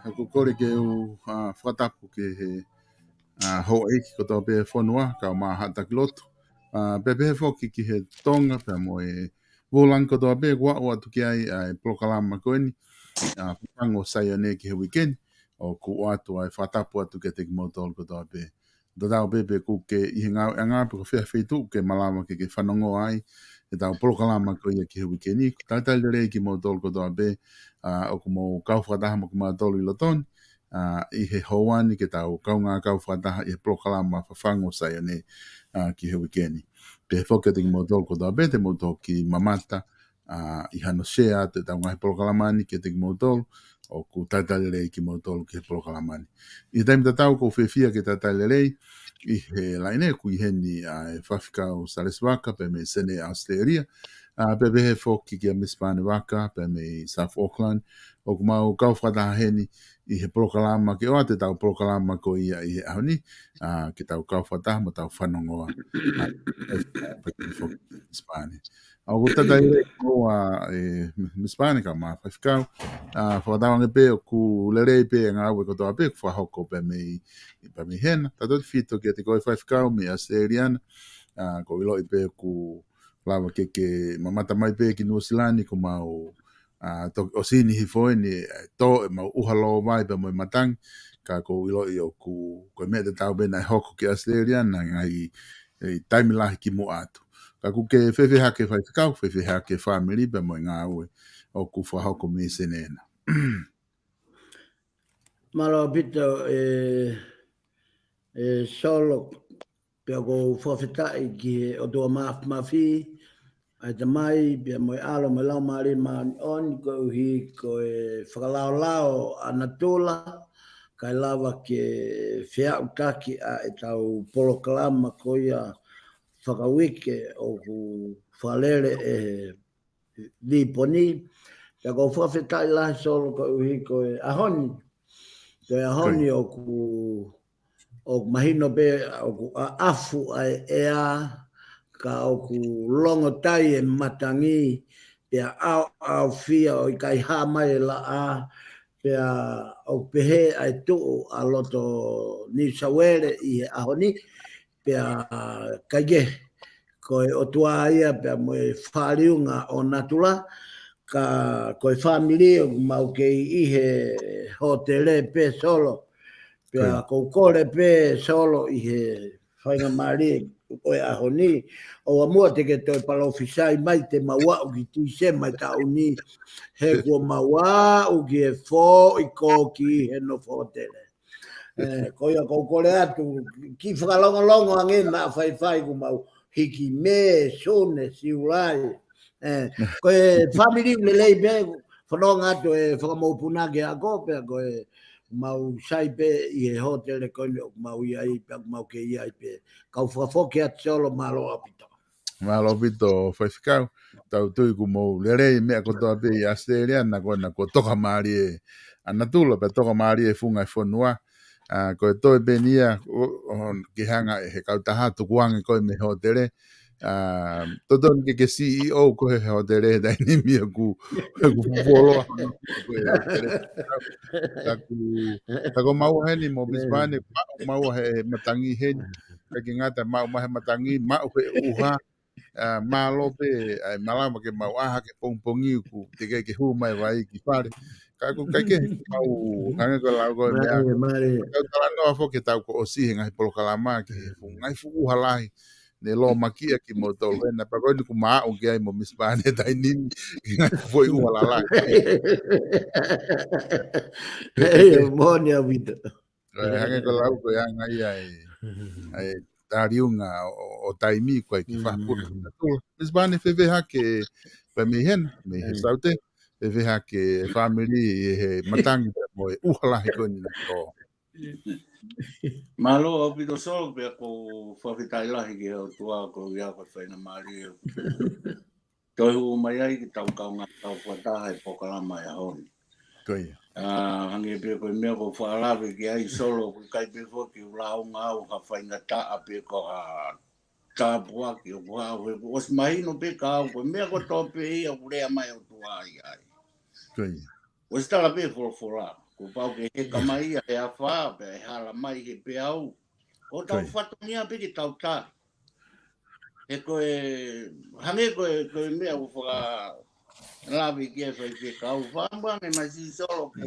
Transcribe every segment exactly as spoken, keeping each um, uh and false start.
ʻOku ou kole ke u, ʻa, fakatapu ki he, ʻa, houʻeiki kotoa pē ʻo e fonua, kae ʻumaʻā haʻa taki lotu. ʻA, pea pehē foki ki he Tonga, pea mo e vūlangi kotoa pē, kuo ʻoatu ki ai ʻa e polokalama ko eni, ʻa, Fafangu ʻo Saione ki he uike ni, ʻoku ʻoatu ai e fakatapu atu kiate kimoutolu kotoa pē. Tatau pē pe ʻoku ke ʻi he ngāueʻanga pe ko fē feituʻu ʻoku ke malava ke ke fanongo ai ʻetau polokalama ko ia ki he uike ni. Talitali lelei kimoutolu kotoa pē, ʻa, ʻoku mou kau fakataha mo kimautolu ʻi loto ni, ʻa, ʻi he houa ni ke tau kaungā kau fakataha ʻi he polokalama Fafangu ʻo Saione, ʻa, ki he uike ni. Pehē foki kiate kimoutolu kotoa pē te mou toki mamata, ʻa, ʻi hano share atu ʻetau ngaahi polokalama ni kiate kimoutolu ʻoku talitali lelei kimoutolu ki he polokalama ni. ʻI he taimi tatau ʻoku ou fiefia ke talitali lelei ʻi he laine ʻoku ʻi heni ʻa e Faifekau Salesi Vaka pea mei Senē, ʻAositelēlia. ʻA, pea pehē foki kia Misi Pane Vaka pea mei South Auckland. ʻOku mau kau fakataha heni ʻi he polokalama ke ʻoatu ʻetau polokalama ko ia ʻi he ʻaho ni. ʻA, ke tau kau fakataha mo tau fanongoa. ʻA, pea pehē foki Misi Pane. ʻA, ʻoku talitali lelei ʻa e, Misi Pane kae ʻumaʻā Faifekau. ʻA, fakatauange pē ʻoku lelei pē ʻa e ngāue kotoa pē ʻoku fakahoko pea mei, pea mei hena. Tautautefito kiate koe Faifekau mei ʻAositelēlia na. ʻA, ʻoku ou ʻiloʻi pē ʻoku lava ke ke mamata mai pē ki Nuʻusila ni kuo mau, ʻa, toki ʻosi ni hifo eni, ʻe tō ʻemau ʻuha lōvai pea mo e matangi, ka ʻoku ou ʻiloʻi ʻoku, ko e meʻa tatau pē naʻe hoko ki ʻAositelēlia na ngaahi, ʻe, taimi lahi kimuʻa atu. Ka ʻoku ke fēfē hake Faifekau, fēfē hake fāmili pea mo e ngāue ʻoku fakahoko mei Senē na. Mālō ʻaupito, ʻe, ʻe Solo, pea ʻoku ou fakafetaʻi ki he ʻOtua Māfimafi, ʻa e Tamai, pea mo e ʻAlo, mo e Laumālie Māʻoniʻoni, koeʻuhi ko e fakalaolao ʻa natula, kae lava ke feʻautaki ʻa ʻetau polokalama ko ia fakauike ʻoku fakalele ʻe he Līponi. Pea ʻoku ou fakafetaʻi lahi Solo koeʻuhi ko e ʻaho ni. Ko e ʻaho ni ʻoku, ʻoku mahino pē ʻoku ʻaʻafu ʻa e ʻea, ka ʻoku longotai e matangi, pea ʻaoʻaofia ʻo ʻikai hā mai e laʻā, pea ʻoku pehē ʻa e tuʻu ʻa loto New South Wales ʻi he ʻaho ni, pea kaikehe, ko e ʻOtua ia pea mo e fāliunga ʻo natula, Ka ko e fāmili ʻoku mau kei ʻi he hōtele pē Solo. Pea ʻoku ou kole pē Solo ʻi he faingamālie ʻo e ʻaho ni, ʻoua muʻa te ke toe palōfisai mai te mau aʻu ki Tīsema ʻi he taʻu ni, he kuo mau aʻu ki he foʻi koki he nofo hōtele. Ē, ko ia ʻoku ou kole atu, kiʻi fakalongolongo ange naʻa faifai kuo mau hiki Mē, Sune, Siulai. Ē, ko e fāmili lelei pē, fanongo atu e fakamau puna ke ako, pea ko e mau sai pē ʻi he hōtele ko eni ʻoku mau ʻi ai, pea ʻoku mau kei ʻi ai pē. Kau fakafoki atu Solo, mālō ʻaupito. Mālō ʻaupito faifekau, tau tui kuo mou lelei meʻa kotoa pē ʻi ʻAositelēlia, na ko ena kuo tokamālie ʻa natula, pea tokamālie e funga e fonua. ʻA, ko e toe pē eni ia, ʻo, ʻo, ke hanga ʻe he kautaha tukuange koe mei he hōtele. ʻA, totonu ke ke C E O koe he hōtele, taimi ni ʻoku, ʻoku fuoloa hono ko e hōtele. Ka ʻoku, ka ʻoku maua heni mo Misipane, maʻu, maua he matangi heni. Ka ʻikai ke ngata maʻu mai he matangi, maʻu he ʻuha, ʻa, mālō pē, ʻa e malama ke mau ʻā hake pongipongi ʻoku teʻeki ke hū mai vai ki fale. Ka ʻoku ʻikai ke mau hangē ko e lau ko e meʻa. Mālie, mālie. Tau talanoa foki he taʻu kuo ʻosi he ngaahi polokalama ki he fuʻu ngaahi fuʻu ʻuha lahi. Ne lōmakiʻi ʻa kimoutolu ena, pea ko eni kuo mau aʻu ki ai mo Misipane taimi ni, ki he ngaahi foʻi ʻuha lalahi. ʻIo, moʻoni ʻaupito. Ē, hangē ko e lau ko e anga ia e, e taliunga ʻo, ʻo, ʻo taimi ko e kiʻi fakapuna natula. Misipane, fēfē hake, pea mei hena, mei he saute, fēfē hake e fāmili ʻi he matangi pea mo e ʻuha lahi ko eni na ko. Mālō ʻaupito Solo, pea ʻoku ou fakafetaʻi lahi ki he ʻOtua koeʻuhi ko e faingamālie ʻoku toe hū mai ai ke tau kaungā tau fakataha he polokalama he ʻaho ni. Ko ia. ʻA, hangē pē ko e meʻa ʻoku ou faʻa lave ki ai Solo, ʻoku ʻikai pē foki ke u lāunga au ha faingataʻa pe ko ha tāpuaki ʻoku haʻu, he kuo ʻosi mahino pē kiate au ko e meʻa kotoa pē ia ʻoku lea mai ʻOtua ai ai. Ko ia. ʻOsi tala pē folofola, kuo pau ke heka mai ia he afā, pea ʻe hala mai he peau. ʻOku tau fatongia pē ke tau tali. He ko e, hangē ko e, ko e meʻa ʻoku fakalave ki ai faifekau, fakaʻamu ange mai Solo ke,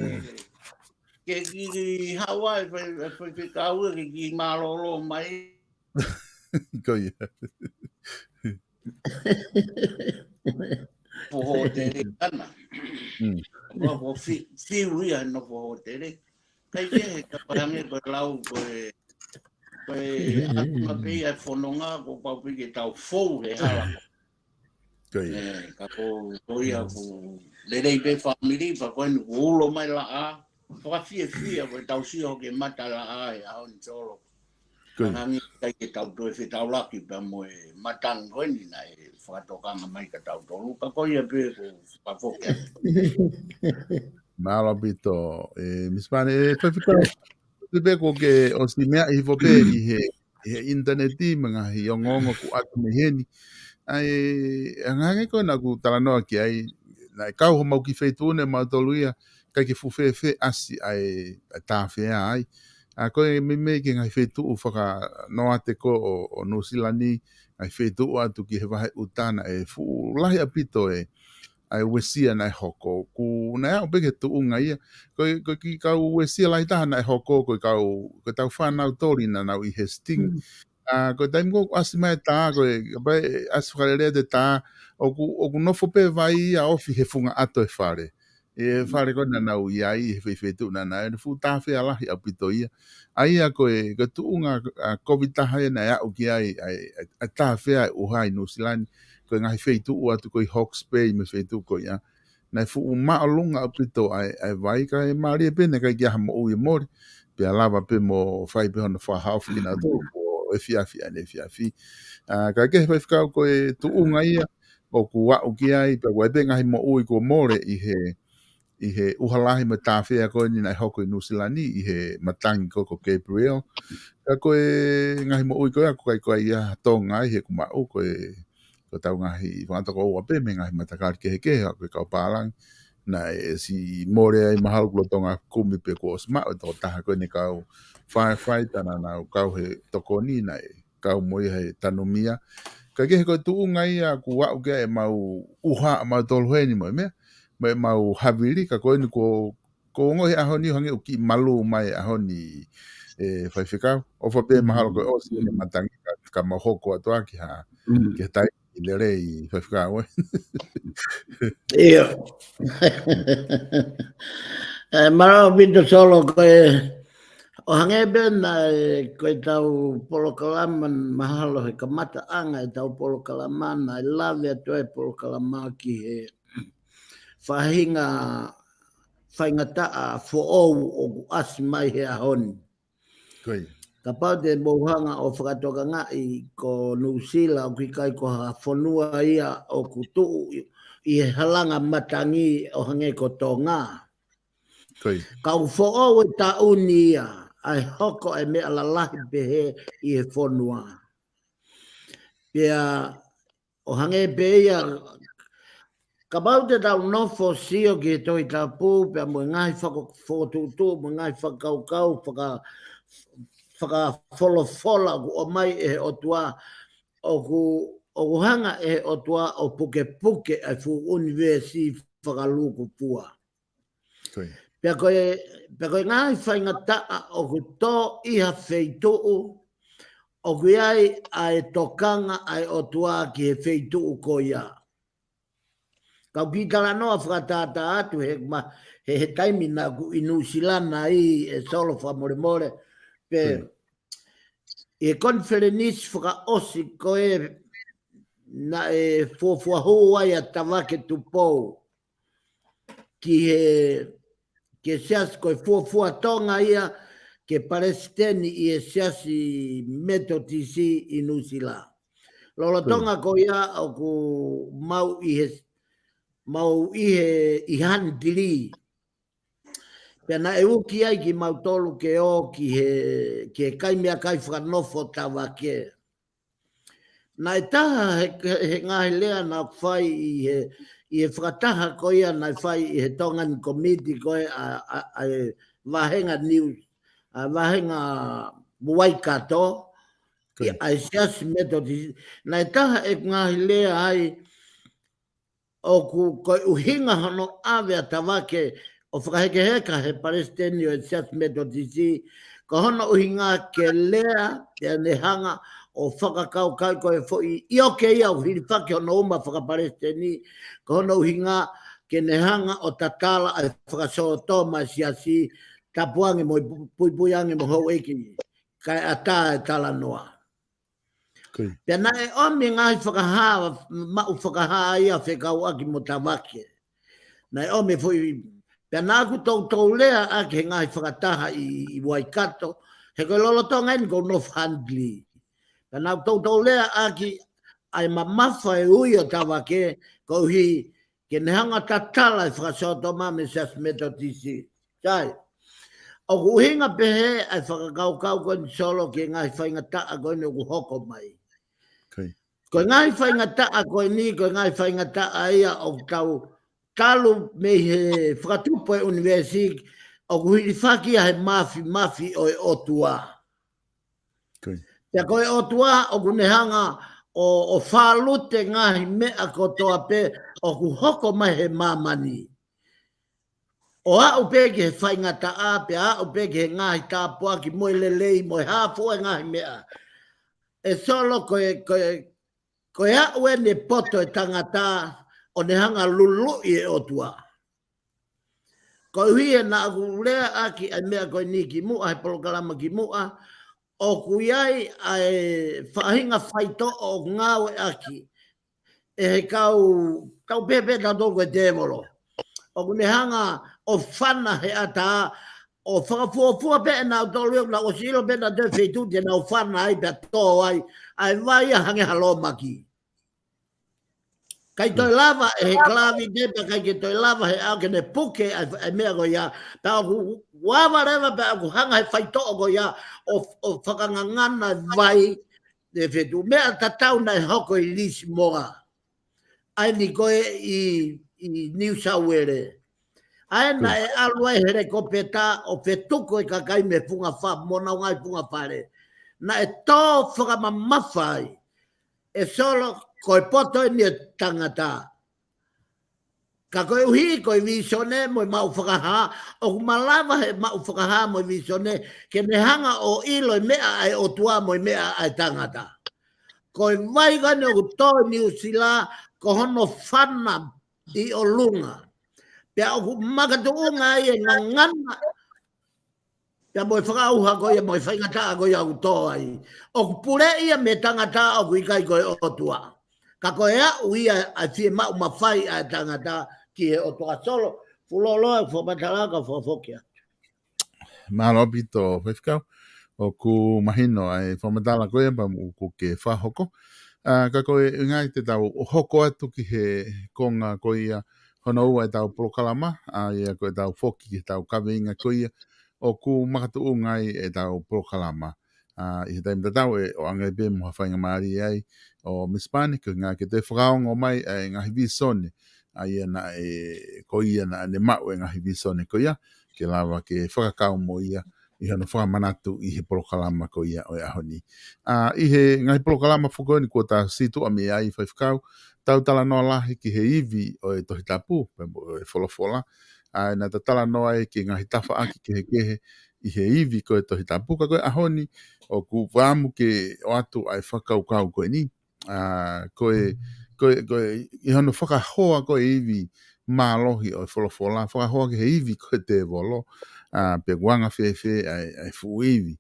ke kiʻi haʻu ai fai, faifekau ke kiʻi mālōlō mai. Ko ia. Nofo hōtele ʻana. Mm. Ko, ko fi-, fiu ia nofo hōtele. Kai ke he ka pahange ko e lau ko e, ko e atu ma pē ia e fononga kuo pau pē ke tau fou he hala. Ko ia. Ē, ka ko, ko ia ʻoku lelei pē fāmili, pea ko eni kuo ulo mai laʻā. Fakafiefia ko e tau sio ke mata laʻā he ʻaho ni Solo. Ko ia. Hangē ʻikai ke tau toe fetaulaki pea mo e matangi ko eni naʻe fakatokanga mai kiate kitautolu. Ka ko ia pē ʻoku ou fakafoki atu. Mālō ʻaupito, ē, Misipane, ē, faifekau. Te pē kuo ke ʻosi meaʻi hifo pē ʻi he, ʻi he ʻinitaneti mo e ngaahi ongoongo kuo ʻatu mei heni. ʻA e, ʻa e ngaahi ko ena ʻoku talanoa ki ai, naʻe kau homau kiʻi feituʻu ʻe mautolu ia, ʻikai ke fuʻu fēfē ʻasi ʻa e, ʻa e tāfea ai. ʻA ko e meimei ki he ngaahi feituʻu fakanoate ko ē ʻo, ʻo Nuʻusila ni, ngaahi feituʻu atu ki he vahe ʻuta naʻe fuʻu lahi ʻaupito e, ʻa e uesia naʻe hoko. Kuo naʻe aʻu pē ki he tuʻunga ia. Ko e, ko e kiʻi kau uesia lahi taha naʻe hoko, ko e kau, ko e tau fānau toli naʻa nau ʻi Hastings. Mm. ʻA, ko e taimi ko ē ʻoku ʻasi mai e tā, ko e, kapau ʻe ʻasi fakalelei atu e tā, ʻoku, ʻoku nofo pē vai ia ofi he funga ʻato e fale. ʻI he fale ko ē naʻa nau ʻi ai, he feifeituʻu naʻa nau, ʻa e fuʻu tāfea lahi ʻaupito ia. ʻA ia ko e, ko e tuʻunga, ʻa, kovi taha ia naʻe aʻu ki ai, ʻa e, ʻa e, ʻa e tāfea e ʻuha ʻi Nuʻusila ni, ko e ngaahi feituʻu atu ko ē ʻi Hawke's Bay mo e feituʻu ko ia. Naʻe fuʻu māʻolunga ʻaupito ʻa e, ʻa e vai kae mālie pē naʻe ʻikai ke ʻi ai ha moʻui ʻe mole. Pea lava pē mo fai pē hono fakahaofi kinautolu ʻo efiafi ʻaneefiafi. ʻA, ka ke he faifekau ko e tuʻunga ia, ʻoku aʻu ki ai, pea ʻoku ʻi ai pē ngaahi moʻui kuo mole ʻi he, ʻi he ʻuha lahi mo e tāfea ko eni naʻe hoko ʻi Nuʻusila ni, ʻi he matangi ko ē ko Gabrielle. Ka ko e ngaahi moʻui ko ia, ʻoku ʻikai ko ia ha Tonga ai he ʻoku maʻu ko e, ko e tau ngaahi fakatokoua pē mei he ngaahi matakali kehekehe, ʻa ko e kau pālangi. Naʻe ʻosi mole ai mahalo kuo lolotonga kumi pe kuo ʻosi maʻu e tokotaha ko eni kau firefighter naʻa nau kau he tokoni naʻe kau mo ia he tanumia. Ka ke he ko e tuʻunga ia ʻoku aʻu ki ai ʻemau ʻuha ʻamautolu heni mo e meʻa. mo ʻemau havili, ka ko eni ko, ko e ongoʻi he ʻaho ni hangē ʻoku kiʻi malū mai he ʻaho ni, ʻe Faifekau. ʻOfa pē mahalo ko e ʻosi ʻene matangi ka, ka mau hoko atu ʻaki ha, ke tai i lelei Faifekau, ē. ʻIo. ʻE, mālō ʻaupito Solo, ko e, ʻo hangē pē naʻe, ko ʻetau polokalama mahalo he kamataʻanga ʻetau polokalama naʻe lave atu ai polokalama ki he faʻahinga faingataʻa foʻou ʻoku ʻasi mai he ʻaho ni. Kapau te mou hanga ʻo fakatokangaʻi ko Nuʻusila ʻoku ʻikai ko ha fonua ia ʻoku tuʻu ʻi, ʻi he halanga matangi ʻo hangē ko Tonga. Ka ʻoku foʻou e taʻu ni ia, ʻa e hoko e meʻa lalahi pehē ʻi he fonua. Pea ʻo hangē pē ia, kapau te tau nofo sio ki he Tohi Tapu, pea mo e ngaahi faka-, fokotuʻutuʻu, mo e ngaahi fakakaukau, faka-, fakafolofola ʻoku ʻomai ʻe he ʻOtua, ʻoku, ʻoku hanga ʻe he ʻOtua ʻo pukepuke ʻa e fuʻu ʻunivēsi fakalūkufua. Pea ko e, pea ko e ngaahi faingataʻa ʻoku tō ʻi ha feituʻu, ʻoku ʻi ai ʻa e tokanga ʻa e ʻOtua ki he feituʻu ko ia. Kau kiʻi talanoa fakatātā atu he ma-, he, he taimi naʻa ku ʻi Nuʻusila ai ʻe Solo fakamolemole, pe ʻi he konifelenisi fakaʻosi ko ē naʻe fuofua hū ai ʻa Tavake Tupou ki he, ki he siasi ko e fuofua Tonga ia ke palesiteni ʻi he siasi Metotisi ʻi Nuʻusila. Lolotonga ko ia ʻoku mau ʻi he, mau ʻi he, ʻi Hanitili. Pea naʻe uki ai kimautolu ke ō ki he, ki he kai meʻakai fakanofo Tavake. Naʻe taha he, he, he ngaahi lea naʻa ku fai ʻi he, ʻi he fakataha ko ia naʻe fai ʻi he Tongan Committee ko ē ʻa, ʻa, ʻa e vāhenga Niu, ʻa e vāhenga Waikato, ʻa e siasi Metotisi. Naʻe taha e ngaahi lea ai, ʻoku ko e ʻuhinga hono ʻave ʻa Tavake ʻo fakahekeheka he palesiteni ʻo e siasi Metotisi, ko hono ʻuhinga ke lea, pea ne hanga ʻo fakakaukau ko e foʻi, ʻio ke ia ʻo hilifaki hono uma fakapalesiteni, ko hono ʻuhinga ke ne hanga ʻo tatala ʻa e fakasōtoma siasi, tapu ange mo e pu-, puipui ange mo houʻeiki, kae ʻatā e talanoa. Pea naʻe ʻomi ngaahi fakahā, maʻu fakahā ia fekauʻaki mo Tavake. Naʻe ʻomi foʻi, pea naʻa ku toutou lea ʻaki he ngaahi fakataha ʻi, ʻi Waikato, he ko e lolotonga eni ko u nofo Hanitili. Pea naʻa ku toutou lea ʻaki ʻa e mamafa e ui ʻo Tavake, koeʻuhi ke ne hanga tatala e fakasōtoma mei he siasi Metotisi. Sai. ʻOku ʻuhinga pehē ʻa e fakakaukau ko eni Solo ki he ngaahi faingataʻa ko eni ʻoku hoko mai. Ko e ngaahi faingataʻa ko eni, ko e ngaahi faingataʻa ia ʻoku tau talu mei he fakatupu e ʻunivēsi ʻoku hilifaki ia he mafimafi ʻo e ʻOtua. Pea ko e ʻOtua ʻoku ne hanga ʻo, ʻo fālute ngaahi meʻa kotoa pē ʻoku hoko mai he māmani. ʻO aʻu pē ki he faingataʻa, pea aʻu pē ki he ngaahi tāpuaki mo e lelei, mo e hā fua e ngaahi meʻa. ʻE Solo ko e, ko e, ko e aʻu eni e poto e tangata ʻo ne hanga luluʻi e ʻOtua. Koeʻuhi ē naʻa ku lea ʻaki ʻa e meʻa ko eni kimuʻa, he polokalama kimuʻa, ʻoku ʻi ai ʻa e faʻahinga faitoʻo ʻoku ngāueʻaki ʻe he kau, kau pehē pē tautolu ko e tēvolo. ʻOku ne hanga ʻo fana he ʻatā, ʻo fakafuofua pē ʻenautolu ʻoku nau ʻosi ʻilo pē nautolu e feituʻu te nau fana ai pea tō ai, ʻa e vai ia hangē ha lōmaki. ʻIkai toe lava ʻe he kalavi te pea ʻikai ke toe lava he ʻao ke ne puke ʻa e, ʻa e meʻa ko ia. Pea ʻoku ava leva pea ʻoku hanga he faitoʻo ko ia ʻo, ʻo fakangangana e vai, ʻe feituʻu. Meʻa tatau naʻe hoko ʻi Lisimoa. ʻA eni ko ē ʻi, ʻi Niu Sauele. ʻA ē naʻe ʻalu ai helikopeta ʻo fetuku e kakai mei he funga fa-, mo honau ngaahi funga fale. Naʻe tō fakamamafa ai. ʻE Solo, ko e poto eni e tangata. Ka koeʻuhi ko e vīsone mo e maʻu fakahā, ʻoku malava he maʻu fakahā mo e vīsone ke ne hanga ʻo ʻilo e meʻa ʻa e ʻOtua mo e meʻa ʻa e tangata. Ko e vai ko eni ʻoku tō ʻi Niu Sila, ko hono fana ʻi ʻolunga. Pea ʻoku makatuʻunga ai e ngangana pea mo e fakaʻauha ko ia, mo e faingataʻa ko ia ʻoku tō ai. ʻOku pule ia mei he tangata, ʻoku ʻikai ko e ʻOtua. Ka ko e aʻu ia ʻa e fiemaʻu mafai ʻa e tangata ki he ʻOtua. Solo, Fuoloa, fakamatala ka fakafoki atu. Mālō ʻaupito, Faifekau. ʻOku mahino ʻa e fakamatala ko ia pea mo ʻoku ke fakahoko. ʻA, ka ko e ʻuhinga ia te tau hoko atu ki he konga ko ia hono ua ʻetau polokalama, ʻa ia ko ʻetau foki ki heʻetau kaveinga ko ia ʻoku makatuʻunga ai ʻetau polokalama. ʻA, ʻi he taimi tatau ʻe ʻoange pē mo ha faingamālie ai ʻo Misi Pane, ko e ʻuhinga ke toe fakaongo mai ʻa e ngaahi vīsone, ʻa ia naʻe, ko ia naʻa ne maʻu e ngaahi vīsone ko ia, ke lava ke fakakau mo ia ʻi hono fakamanatu ʻi he polokalama ko ia ʻo e ʻaho ni. ʻA, ʻi he ngaahi polokalama foki ko eni kuo ta sītuʻa mei ai, Faifekau, tau talanoa lahi ki he ivi ʻo e Tohi Tapu, pea mo e folofola. ʻA, naʻa ta talanoa ai ki he ngaahi tafaʻaki kehekehe ʻi he ivi ko e Tohi Tapu, ka ko e ʻaho ni ʻoku ou fakaʻamu ke ʻoatu ʻa e fakakaukau ko eni. ʻA, ko e, ko e, ko e, ʻi hono fakahoa ko e ivi mālohi ʻo e folofola, fakahoa ki he ivi ko e tēvolo, ʻa, pe ʻoku anga fēfē ʻa e, ʻa e fuʻu ivi,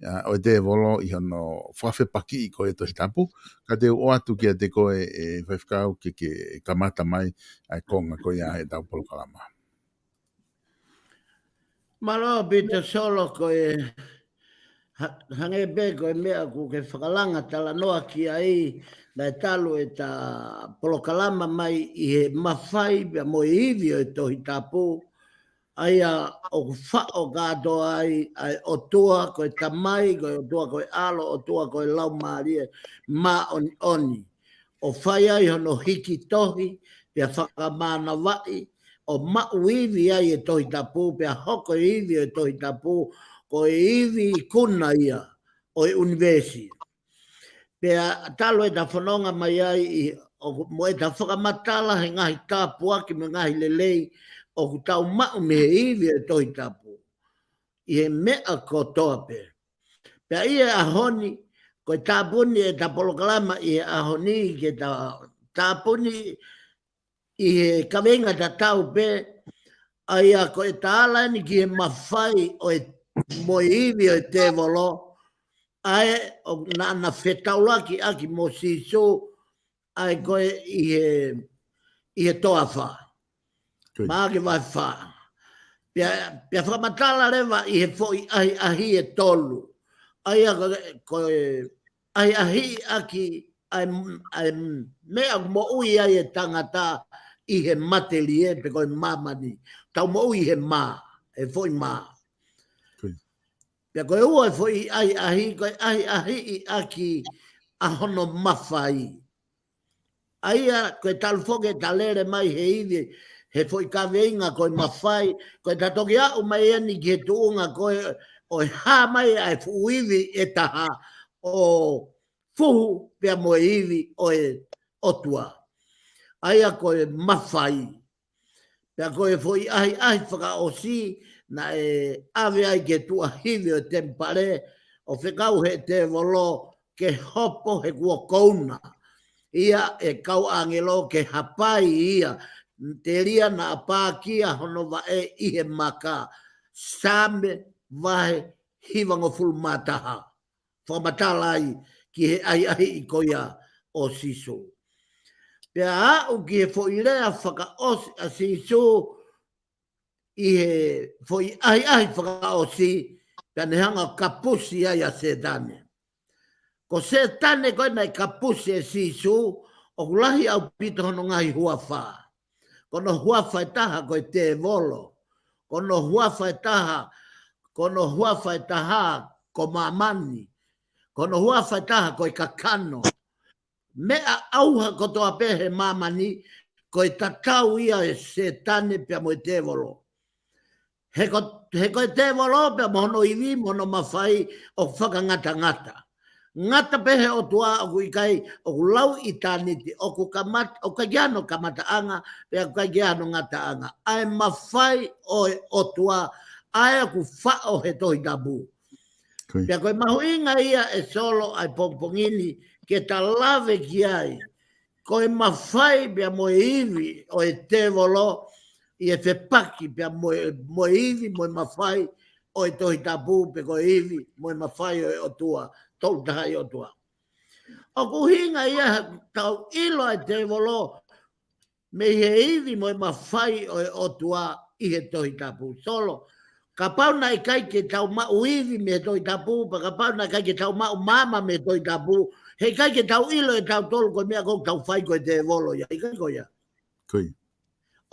ʻa, ʻo e tēvolo ʻi hono fakafepakiʻi ko e Tohi Tapu, ka te u ʻoatu kiate koe, ʻe Faifekau, ke, ke kamata mai ʻa e konga ko ia ʻetau polokalama. Mālō ʻaupito, Solo, ko e ha-, hangē pē ko e meʻa ʻoku ke fakalanga talanoa ki ai, naʻe talu ʻeta polokalama mai ʻi he mafai pea mo e ivi ʻo e Tohi Tapu, ʻa ia ʻoku faʻo kātoa ai ʻa e ʻOtua ko e Tamai, ko e ʻOtua ko e ʻAlo, ʻOtua ko e Laumālie Māʻoniʻoni. ʻO fai ai hono hiki tohi, pea fakamānavaʻi, ʻo maʻu ivi ai e Tohi Tapu, pea hoko e ivi ʻo e Tohi Tapu ko e ivi ikuna ia ʻo e ʻunivēsi. Pea talu ʻeta fononga mai ai ʻi, ʻo, mo ʻeta fakamatala he ngaahi tāpuaki mo e ngaahi lelei ʻoku tau maʻu mei he ivi ʻo e Tohi Tapu ʻi he meʻa kotoa pē. Pea ʻi he ʻaho ni, ko e tāpuni ʻeta polokalama ʻi he ʻaho ni ke ta tāpuni ʻi he kaveinga tatau pē, ʻa ia ko ʻeta ala eni ki he mafai ʻo e, mo e ivi ʻo e tēvolo, ʻa ē ʻoku na, na fetaulaki ʻaki mo Sīsū, ʻa ē ko ē ʻi he, ʻi he toafa. Maʻake vahe fā. Pea, pea fakamatala leva ʻi he foʻi ʻahiʻahi ʻe tolu. ʻA ia ko, ko e ʻahiʻahi ʻaki ʻa e, ʻa e meʻa moʻui ai e tangata ʻi he matelie pe ko e māmani. Tau moʻui he mā, he foʻi mā. Pea ko e ua e foʻi ʻahiʻahi, ko e ʻahiʻahi ʻaki ʻa hono mafai. ʻA ia, ko e talu foki ʻeta lele mai he ivi, he foʻi kaveinga ko e mafai, ko ʻeta toki aʻu mai eni ki he tuʻunga ko e, ʻo e hā mai ʻa e fuʻu ivi ʻe taha, ʻo fuhu pea mo e ivi ʻo e ʻOtua. ʻA ia ko e mafai. Pea ko e foʻi ʻahiʻahi fakaʻosi, naʻe ʻave ai ke tuʻahivi ʻo e temipale, ʻo fekau he tēvolo ke hopo he kuo kouna ia ʻe he kau ʻāngelo ke hapai ia, telia naʻa pākia hono vaʻe ʻi he maka. Saame vahe hivangofulu mā taha. Fakamatala ai ki he ʻahiʻahi ko ia ʻo Sīsū. Pea aʻu ki he foʻi lea fakaʻosi ʻa Sīsū ʻi he foʻi ʻahiʻahi fakaʻosi, pea ne hanga ʻo kapusi ai ʻa Sētane. Ko Sētane ko ē naʻe kapusi ʻe Sīsū, ʻoku lahi ʻaupito hono ngaahi huafa. Ko hono huafa ʻe taha ko e tēvolo. Ko hono huafa ʻe taha, ko hono huafa ʻe taha ko māmani. Ko hono huafa ʻe taha ko e kakano. Meʻa ʻauha kotoa pē he māmani, ko e tatau ia ʻe Sētane pea mo e tēvolo. He ko, he ko e tēvolo pea mo hono ivi mo hono mafai ʻoku fakangatangata. Ngata pē he ʻOtua, ʻoku ʻikai, ʻoku lau ʻitāniti, ʻoku kamata, ʻoku ʻikai ke ʻi ai hano kamataʻanga, pea ʻoku ʻikai ke ʻi ai hano ngataʻanga. ʻA e mafai ʻo e ʻOtua, ʻa ia ʻoku faʻo he Tohi Tapu. Pea ko e mahuʻinga ia ʻe Solo ʻa e pongipongi ni ke ta lave ki ai. Ko e mafai pea mo e ivi ʻo e tēvolo ʻi he fepaki pea mo e, mo e ivi mo e mafai ʻo e Tohi Tapu pe ko e ivi mo e mafai ʻo e ʻOtua, tolu taha ʻi ʻOtua. ʻOku ʻuhinga ia ʻetau ʻilo ʻa e tēvolo mei he ivi mo e mafai ʻo e ʻOtua ʻi he Tohi Tapu. Solo, kapau naʻe ʻikai ke tau maʻu ivi mei he Tohi Tapu, pea kapau naʻe ʻikai ke tau maʻu maama mei he Tohi Tapu, heʻikai ke tau ʻilo ʻe tautolu ko e meʻa ʻoku tau fai ko e tēvolo ia, ʻikai ko ia.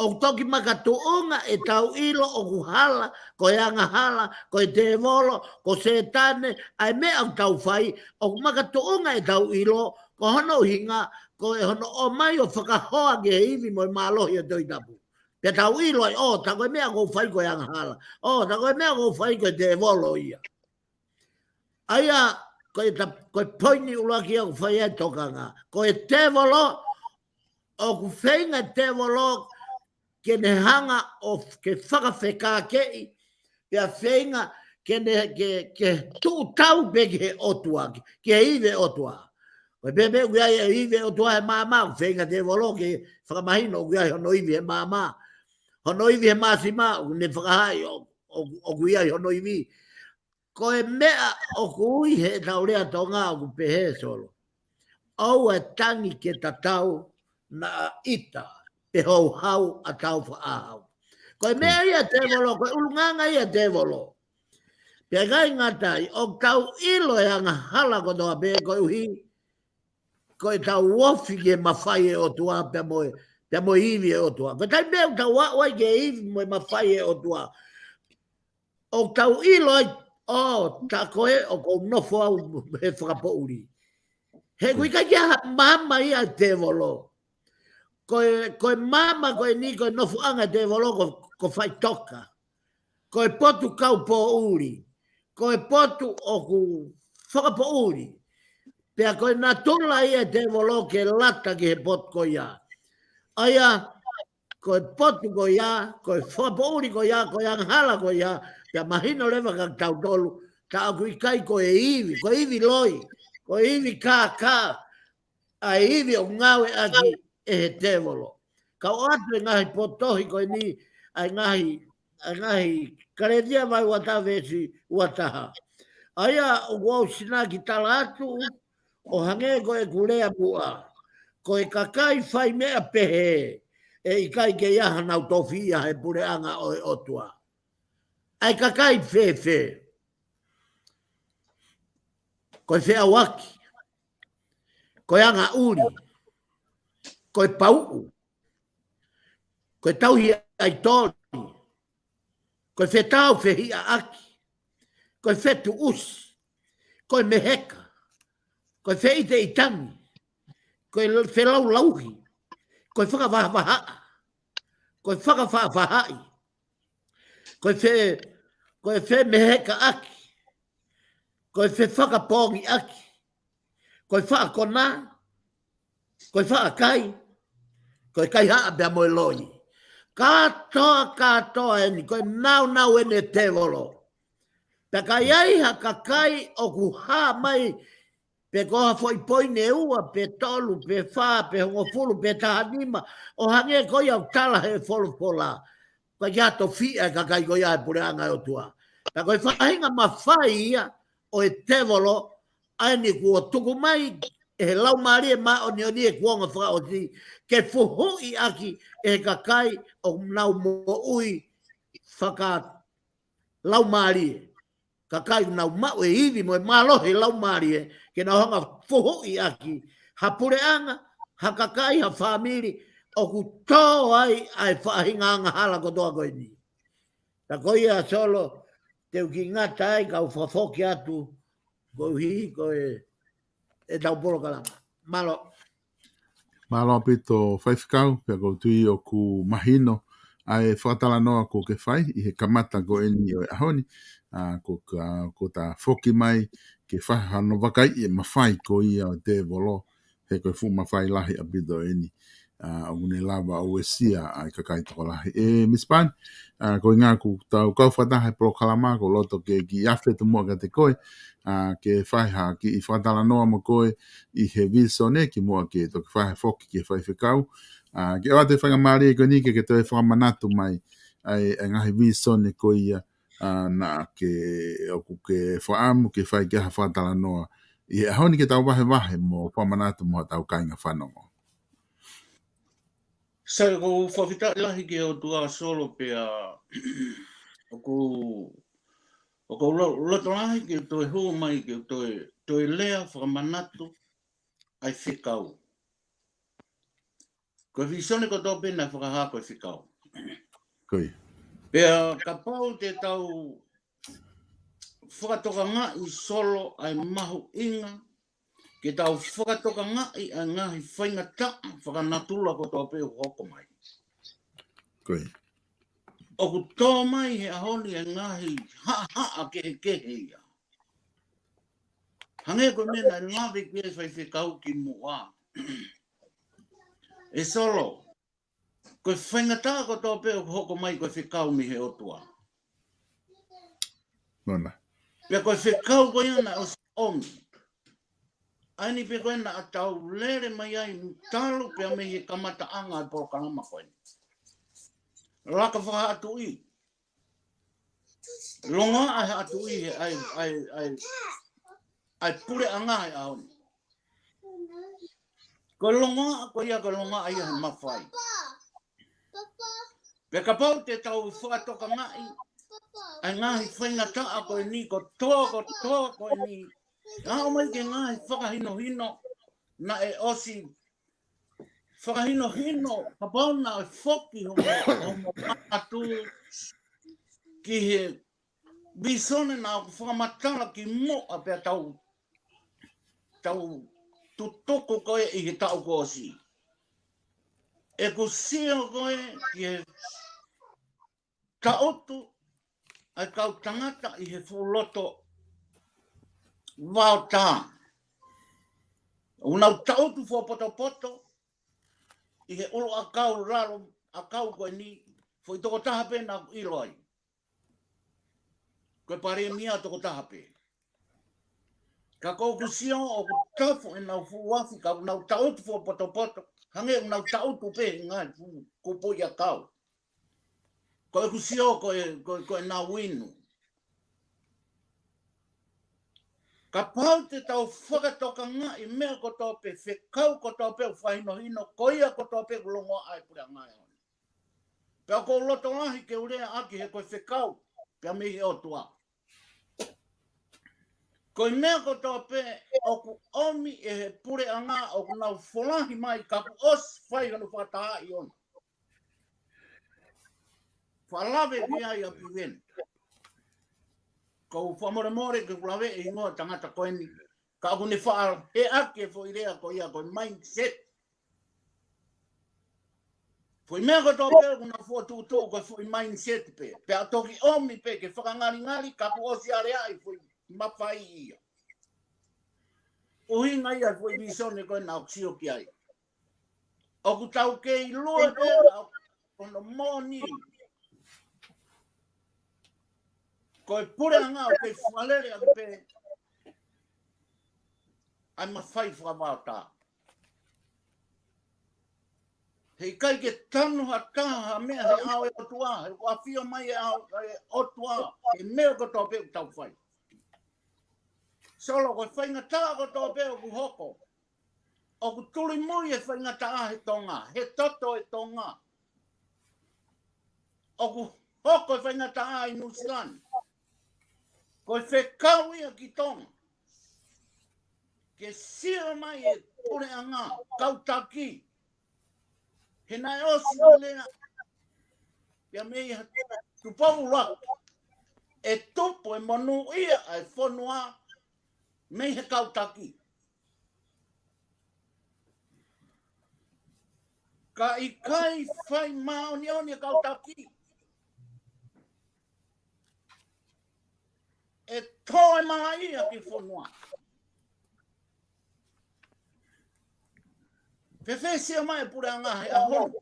ʻOku toki makatuʻunga ʻetau ʻilo ʻoku hala, ko e angahala, ko e tēvolo, ko Sētane, ʻa e meʻa ʻoku tau fai, ʻoku makatuʻunga ʻetau ʻilo, ko hono ʻuhinga, ko e hono ʻomai ʻo fakahoa ki he ivi mo e mālohi ʻo e Tohi Tapu. Pea tau ʻilo ai, ʻo, tā ko e meʻa ʻoku ou fai ko e angahala. ʻO, tā ko e meʻa ʻoku ou fai ko e tēvolo ia. ʻA ia, ko e ta-, ko e poini ʻuluaki ia ʻoku fai ai tokanga. Ko e tēvolo, ʻoku feinga tēvolo, ke ne hanga ʻo f-, ke fakafekākeʻi, pea feinga ke ne, ke, ke tuʻu tau pē ki he ʻOtua, ki he ivi ʻo e ʻOtua. Ko e pehē pē ʻoku ʻi ai e ivi ʻo e ʻOtua he maama, ʻoku feinga tēvolo ke fakamahino ʻoku ʻi ai hono ivi he maama. Hono ivi he māsima, ʻoku ne fakahā ai ʻo, ʻo, ʻoku ʻi ai hono ivi. Ko e meʻa ʻoku ui he ʻetau lea Tonga ʻoku pehē Solo. ʻOua ʻe tangi ke tatau naʻa ʻita, pe houhau ʻa tau faʻahau. Ko e meʻa ia tēvolo, ko e ʻulungaanga ia tēvolo. Pea ʻikai ngata ai, ʻoku tau ʻilo e angahala kotoa pē koeʻuhi, ko ʻetau ofi ki he mafai ʻo e ʻOtua pea mo e, pea mo e ivi ʻo e ʻOtua. Ko e taimi pē ʻoku tau aʻu ai ki he ivi mo e mafai ʻo e ʻOtua, ʻoku tau ʻilo ai, ʻo, tā ko ē ʻoku ou nofo au he fakapoʻuli. He ʻoku ʻikai ke ʻi ai ha maama ia ʻa e tēvolo. Ko e, ko e maama ko eni ko e nofoʻanga ʻo e tēvolo ko, ko faʻitoka. Ko e potu kaupoʻuli. Ko e potu ʻoku fakapoʻuli. Pea ko e natula ia ʻo e tēvolo ke lata ki he potu ko ia. ʻA ia, ko e potu ko ia, ko e fakapoʻuli ko ia, ko e angahala ko ia, pea mahino leva kia tautolu, tā ʻoku ʻikai ko e ivi, ko e ivi loi, ko e ivi kākā, ʻa e ivi ʻoku ngāueʻaki ʻe he tēvolo. Ka ʻoatu e ngaahi potohi ko eni, ʻa e ngaahi, ʻa e ngaahi Kalētia vahe ua taha veesi ua taha. ʻA ia ʻoku ou sinaki tala atu, ʻo hangē ko ʻeku lea muʻa, ko e kakai fai meʻa pehē, ʻe ʻikai ke ʻi ai hanau tofiʻa he puleʻanga ʻo e ʻOtua. ʻA e kakai fēfē? Ko e feʻauaki, ko e angaʻuli, ko e pauʻu, ko e tauhi ʻaitoli, ko e fetāufehiʻaʻaki, ko e fetuʻusi, ko e meheka, ko e feʻiteʻitangi, ko e felaulauhi, ko e fakavahavahaʻa, ko e fakafaʻafaʻahi, ko e fe-, ko e femehekaʻaki, ko e fefakapoongiʻaki, ko e faʻa konā, ko e faʻa kai, ko e kaihaʻa pea mo e loi. Kātoa, kātoa eni, ko e naunau eni ʻo e tēvolo. Pea ka ʻi ai ha kakai ʻoku hā mai, pe ko ha foʻi poini ʻe ua, pe tolu, pe fā, pe hongofulu, pe taha nima, ʻo hangē ko ia ʻoku tala he folofola. Ko ia tofiʻa e kakai ko ia he puleʻanga ʻo e ʻOtua. Pea ko e faʻahinga mafai ia ʻo e tēvolo, ʻa eni kuo tuku mai ʻe he Laumālie Māʻoniʻoni ʻi he kuonga fakaʻosi, ke fuhuʻi ʻaki ʻe he kakai ʻoku nau moʻui fakalaumālie. Kakai ʻoku nau maʻu e ivi mo e mālohi ʻo e Laumālie, ke nau hanga fuhuʻi ʻaki ha puleʻanga, ha kakai, ha fāmili, ʻoku tō ai ʻa e faʻahinga angahala kotoa ko eni. Tā ko ia Solo, te u kiʻi ngata ai kau fakafoki atu, koeʻuhi ko e, ʻetau polokalama. Mālō. Mālō ʻaupito Faifekau, pea ʻoku ou tui ʻoku mahino ʻa e fakatalanoa kuo ke fai ʻi he kamata ko eni ʻo e ʻaho ni, ʻa, ko ka, ko ta foki mai ke fai hano vakaiʻi e mafai ko ia ʻo e tēvolo, he ko e fuʻu mafai lahi ʻaupito eni, ʻa, ʻoku ne lava ʻo uesia ai kakai tokolahi. ʻE, Miss Pan, ʻa, ko e ʻuhinga ʻoku tau kau fakataha he polokalama, ʻoku ou loto ke kiʻi afe atu muʻa kiate koe, ʻa, ke fai ha kiʻi fakatalanoa mo koe ʻi he visone kimuʻa ke toki fai ha foki ki he faifekau. ʻA, ke ʻoatu e faingamālie ko eni ke ke toe fakamanatu mai ʻa e, ʻa e ngaahi visone ko ia, ʻa, naʻa ke, ʻoku ke fakaʻamu ke fai ki ai ha fakatalanoa ʻi he ʻaho ni ke tau vahevahe mo fakamanatu mo hotau kāinga fanongo. Sai, ʻoku ou fakafetaʻi lahi ki he ʻOtua Solo pea ʻoku, ʻoku ou lo-, loto lahi ke toe hū mai ke toe, toe lea fakamanatu ʻa e fekau. Ko e visone kotoa pē naʻe fakahā ko e fekau. Ko ia. Pea kapau te tau fakatokangaʻi Solo ʻa e mahuʻinga ke tau fakatokangaʻi ʻa e ngaahi faingataʻa fakanatula kotoa pē ʻoku hoko mai. Ko ia. ʻOku tō mai he ʻaho ni e ngaahi haʻahaʻa kehekehe ia. Hangē ko e meʻa naʻe lave ki ai e faifekau kimuʻa. ʻE Solo, ko e faingataʻa kotoa pē ʻoku hoko mai ko e fekau mei he ʻOtua. Mona. Pea ko e fekau ko ia naʻe ʻosi ʻomi. ʻA eni pē ko ē naʻa tau lele mai ai talu pea mei he kamataʻanga e polokalama ko eni. Laka fakahaʻatuʻi. Longoaʻa he haʻatuʻi he ʻa e, ʻa e, ʻa e, ʻa e puleʻanga he ʻaho ni. Ko e longoaʻa ko ia ko e longoaʻa ia he mafai. Pea kapau te tau fakatokangaʻi ʻa e ngaahi faingataʻa ko eni kotoa, kotoa ko eni. Aʻu mai ki he ngaahi fakahinohino naʻe ʻosi fakahinohino, kapau naʻe foki hono, hono atu ki he visone naʻa ku fakamatala kimuʻa pea tau, tau tutuku ko ē ʻi he taʻu kuo ʻosi. ʻOku sio ko ē ki he taʻutu ʻa e kau tangata ʻi he fuʻu loto vaotā. ʻOku nau taʻutu fuapotopoto ʻi he ʻuluʻakau lalo ʻakau ko eni, foʻi tokotaha pē naʻa ku ʻilo ai. Ko e palēmia tokotaha pē. Ka ko ʻeku sio ʻoku tafu ʻenau fuʻu afi, ka ʻoku nau taʻutu fuapotopoto, hangē ʻoku nau taʻutu pē he ngaahi fuʻu kupuʻi ʻakau. Ko ʻeku sio ko e, ko e, ko ʻenau inu. Kapau te tau fakatokangaʻi meʻa kotoa pē, fekau kotoa pē ʻoku fakahinohino, ko ia kotoa pē ʻoku longoaʻa e puleʻanga he ʻaho ni. Pea ʻoku ou loto lahi ke u lea ʻaki he ko e fekau, pea mei he ʻOtua. Ko e meʻa kotoa pē ʻoku ʻomi ʻe he puleʻanga ʻoku nau folahi mai ka kuo ʻosi fai hono fakatahaʻi ʻona. Fakalave ki ai ʻa Piveni. Ko u fakamolemole ke u lave e hingoa tangata ko eni. Ka ʻoku ne faʻa heʻaki e foʻi lea ko ia ko e mindset. Foʻi meʻa kotoa pē ʻoku nau fokotuʻutuʻu ko e foʻi mindset pē. Pea toki ʻomi pē ke fakangalingali ka kuo ʻosi aleaʻi foʻi mafai ia. ʻUhinga ia foʻi visone ko ē naʻa ku sio ki ai. ʻOku tau kei lue pē ka ʻoku hono moʻoni. Ko e puleʻanga ʻoku kei fakalele ʻaki pē ʻa e mafai fakavaotā. He ʻikai ke tanu ha taha ha meʻa he ʻao e ʻOtua, he ʻoku ʻafio mai e ʻao e ʻOtua he meʻa kotoa pē ʻoku tau fai. Solo, ko e faingataʻa kotoa pē ʻoku hoko. ʻOku tulimui e faingataʻa he Tonga, he toto e Tonga. ʻOku hoko e faingataʻa ʻi Nuʻusila ni. Ko e fekau ia ki Tonga. Ke sio mai e puleʻanga, kau taki. He naʻe ʻosi lea, pea mei ha Tupou ʻUluaki. ʻE tupu e monūʻia ʻa e fonua mei he kau taki. Ka ʻikai fai māʻoniʻoni e kau taki. ʻe toe malaʻia ki he fonua. Fēfē e sio mai e puleʻanga he ʻaho ni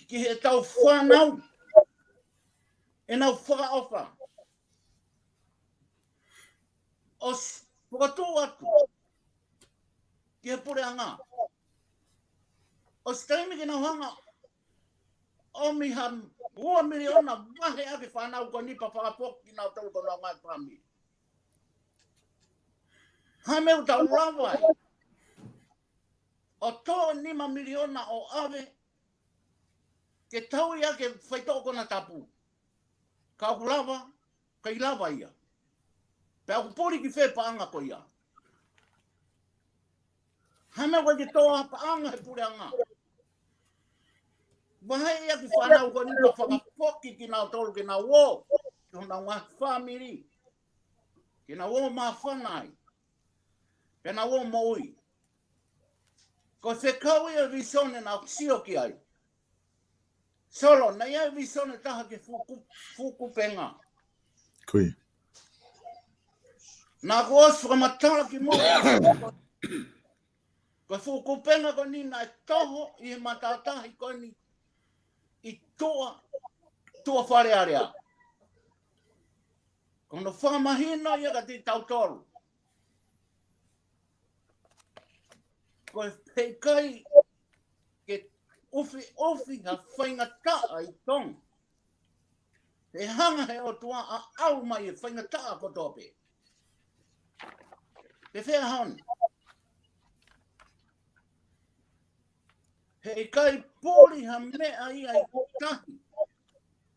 ki heʻetau fānau, ʻenau fakaʻofa, ʻosi fokotuʻu atu ki he puleʻanga, ʻosi taimi ke nau hanga ʻomi ha ua miliona vahe ʻaki e fānau ko eni pea fakafoki kinautolu ki honau ngaahi fāmili. Hā e meʻa ʻoku tau lava ai ʻo tō e nima miliona ʻo ʻave ke tauhi ʻaki e faitoʻo konatapu? Ka ʻoku lava, ʻikai lava ia. Pea ʻoku puli ki fē e paʻanga ko ia? Hā e meʻa ʻoku ʻikai ke tō ai ha paʻanga he puleʻanga? Vaheʻi ʻaki e fānau ko eni pea fakafoki kinautolu ke nau ō ki honau ngaahi fāmili, ke nau ō ʻo māfana ai, ke nau ō ʻo moʻui. Ko e fekau ia e visone naʻa ku sio ki ai. Solo, naʻe ʻi ai e visone ʻe taha ki he fuʻu ku-, fuʻu kupenga. Ko ia. Naʻa ku ʻosi fakamatala kimuʻa ko e fuʻu kupenga ko eni naʻe toho ʻi he matātahi ko eni ʻi tuʻa, tuʻa Fale Alea. Ko hono fakamahino ia kiate kitautolu ko e heʻikai ke ʻufiʻufi ha faingataʻa ʻi Tonga. ʻE hanga he ʻOtua ʻo ʻalu mai e faingataʻa kotoa pē. Pea fēfē ʻaho ni? Heʻikai puli ha meʻa ia ʻi tahi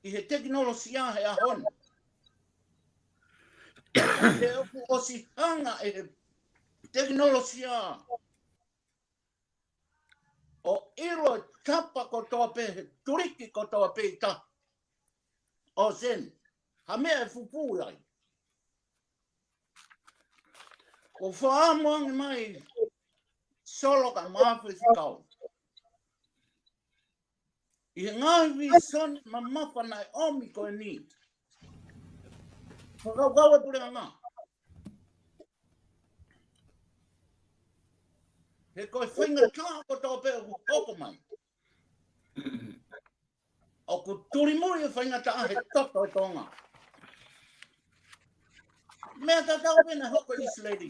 ʻi he tekinolosia he ʻaho ni. He ʻoku ʻosi hanga ʻe he tekinolosia ʻo ʻilo e tapa kotoa pē, he tuliki kotoa pē ʻi tahi. ʻO sen, ha meʻa ʻe fufū ai. Ko e fakaʻamu ange mai Solo kae ʻumaʻā e faifekau ʻi he ngaahi visone mamafa naʻe ʻomi ko eni. Fakakaukau e puleʻanga. He ko e faingataʻa kotoa pē ʻoku hoko mai, ʻoku tulimui e faingataʻa he toto ʻo Tonga. Meʻa tatau pē naʻe hoko ʻi ʻIsileli.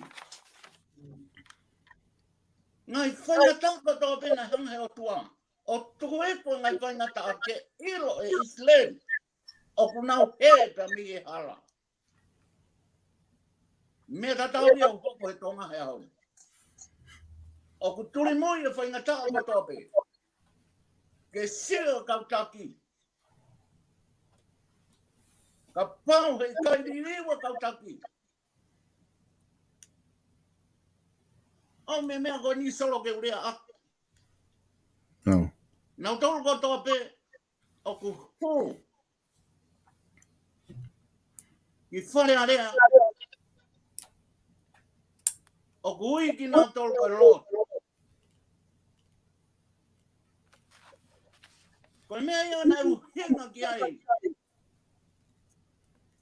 Ngaahi faingataʻa kotoa pē naʻe hanga he ʻOtua ʻo tuku hifo e ngaahi faingataʻa ke ʻilo ʻe ʻIsileli ʻoku nau hē pea mei he hala. Meʻa tatau ia ʻoku hoko he Tonga he ʻaho ni. ʻOku tulimui e faingataʻa kotoa pē. Ke sio e kau taki. Kapau heʻikai liliu e kau taki, ʻomi e meʻa ko eni Solo ke u lea atu. Nautolu kotoa pē ʻoku hū ki Fale Alea, ʻoku ui kinautolu ko e Lord. Ko e meʻa ia naʻe ʻuhinga ki ai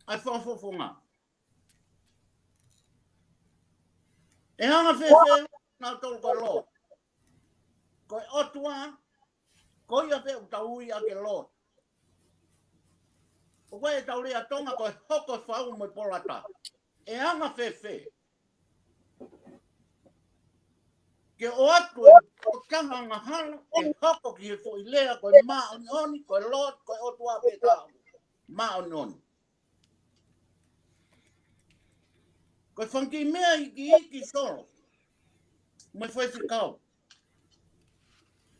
ʻa e fakafofonga. ʻE hanga fēfē nautolu ko e Lord? Ko e ʻOtua, ko ia pē ʻoku tau ui ʻaki e Lord. ʻOku ʻi ai ʻetau lea Tonga ko e hoko e fau mo e polata. ʻE hanga fēfē ke ʻoatu e tokotaha angahala ke hoko ki he foʻi lea ko e māʻoniʻoni, ko e Lord, ko e ʻOtua pē taha māʻoniʻoni? Ko e fanga kiʻi meʻa iiki Solo mo e faifekau,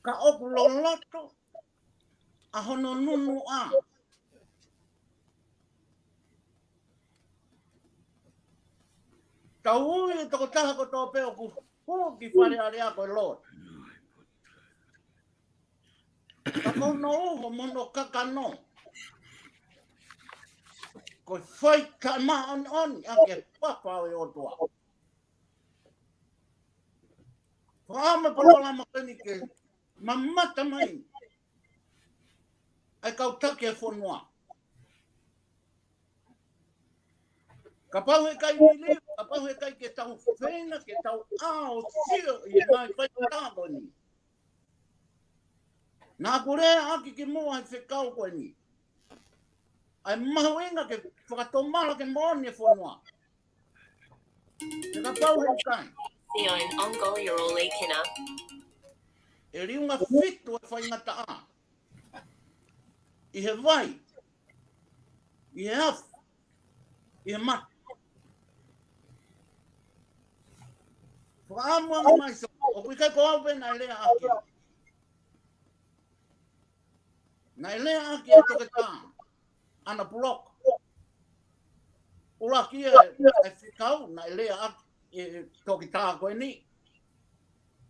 ka ʻoku loloto ʻa hono nunuʻa. Tau ui e tokotaha kotoa pē ʻoku hū ki Fale Alea ko e Lord. Ka ko hono uho mo hono kakano, ko e fai taʻemāʻoniʻoni ʻaki e huafa ʻo e ʻOtua. Fakaʻamu e polokalama ko eni ke mamata mai ʻa e kau taki e fonua. Kapau he ʻikai liliu, kapau he ʻikai ke tau feinga, ke tau ʻā ʻo sio ʻi he ngaahi faingataʻa ko eni. Naʻa ku leaʻaki ki muʻa he fekau ko eni. ʻA e mahuʻinga ke fakatomala ke moʻoni e fonua. Te kapau he ʻikai. Sion Ongol Yorolikina. ʻE liunga fitu e faingataʻa. ʻI he vai. ʻI he afu. ʻI he mata. Fakaʻamu ange mai so. ʻOku ʻikai ko au pē naʻe leaʻaki. Naʻe leaʻaki e toketā. ʻAna Puloka. ʻUluaki e, e fekau, naʻe leaʻaki e toketā ko eni.